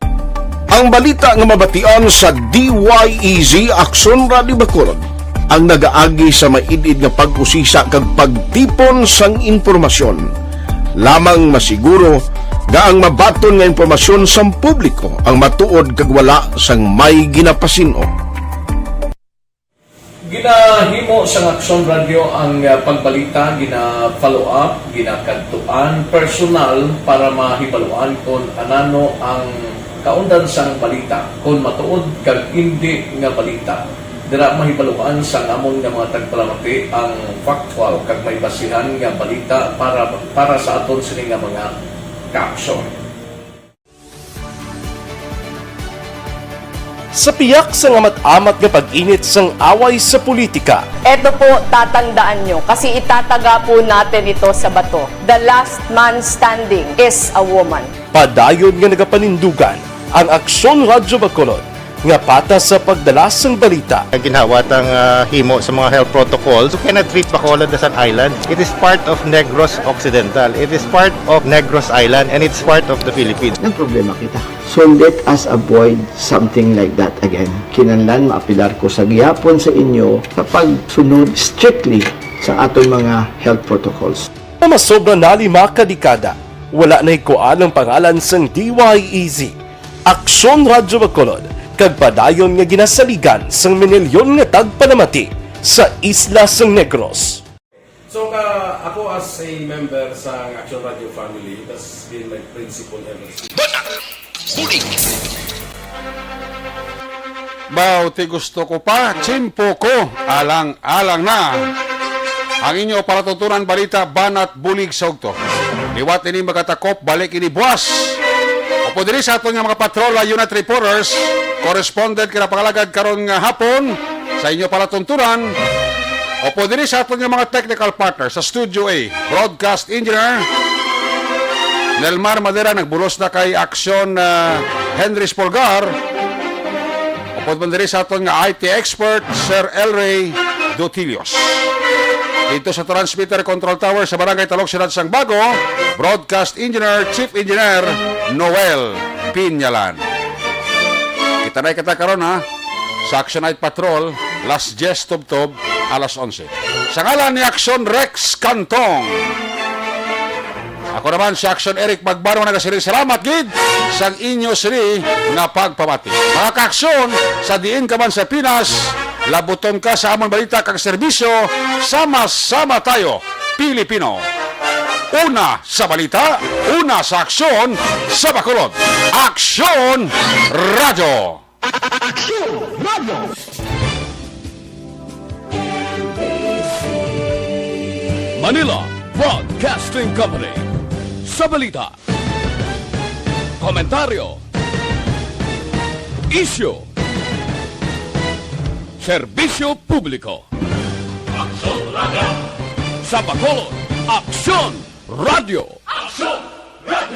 Ang balita nga mabatian sa D Y E Z Aksyon Radio Bacolod ang nagaagi sa maid-id nga pag-usisa kag pagtipon sang impormasyon. Lamang masiguro nga ang mabaton nga impormasyon sang publiko ang matuod kag wala sang may ginapasin-o. Ginahimo sang Aksyon Radyo ang, ah, pagbalita, gina-follow up, ginakadtuan personal para mahibaluan kon anano ang kaundan sang balita, kon matuod kag indi nga balita. Dira mahibaluan sang amon nga mga tagpalamati ang factual kag may basihan nga balita para, para sa aton sini nga mga kaaksyon. Sa piyak sang amat-amat nga pag-init sang away sa politika, Eto po, tatandaan nyo, kasi itataga po natin ito sa bato. The last man standing is a woman. Padayon nga nagapanindugan ang Aksyon Radyo Bacolod nga patas sa pagdala sang balita. Ginhawat ang, ah, himo sa mga health protocols. You cannot treat Bacolod as an island. It is part of Negros Occidental. It is part of Negros Island, and it's part of the Philippines. Nagproblema kita. So let us avoid something like that again. Kinahanglan maapelar ko sa gihapon sa inyo sa pagsunod strictly sa aton mga health protocols. Nga masobra na lima ka dekada, wala na higkuan ang pangalan sang D Y E Z. Aksyon Radyo Bacolod, kag padayon nga ginasaligan sang minilyon nga tagpanamati sa isla sang Negros. So, ka, ako as a member sa Action Radio family, that's been my principle ever since. Baw ti gusto ko pa, tsimpo ko, alang-alang na. Ang inyo palatuntunan balita, banat bulig sa ugto. Liwat ini magatakop, balik ini buwas. Upod diri sa aton nga mga patrol, ah, unit reporters, correspondent kinapangalagad karon nga hapon sa inyo palatuntunan. Upod diri sa aton nga mga technical partner sa Studio A, broadcast engineer, Nelmar Madera, nagbulos na kay Aksyon, ah, Henry Spolgar. Upod man diri sa aton nga I T expert, Sir Elray Dutilios. Dito sa transmitter control tower sa Barangay Talok, Siyudad sang Bago, broadcast engineer, chief engineer, Noel Pinyalan. Kita na kita karon, ha, sa Action Night Patrol, las diyes tubtob alas onse. Sa ngalan ni Aksyon Rex Cantong, ako naman si Aksyon Eric Magbaro nagasiring salamat gid sang inyo sini nga pagpamati. Mga kaaksyon, sa diin ka man sa Pinas, labuton ka sa amon balita kag serbisyo, sama-sama tayo, Pilipino. Una sa balita, una sa aksyon, sa Bacolod. Aksyon Radyo! Aksyon Radyo! Manila Broadcasting Company. Sa balita, komentaryo, isyu, serbisyo publiko. Aksyon Radyo. Sa Bacolod, Aksyon Radyo. Aksyon Radyo.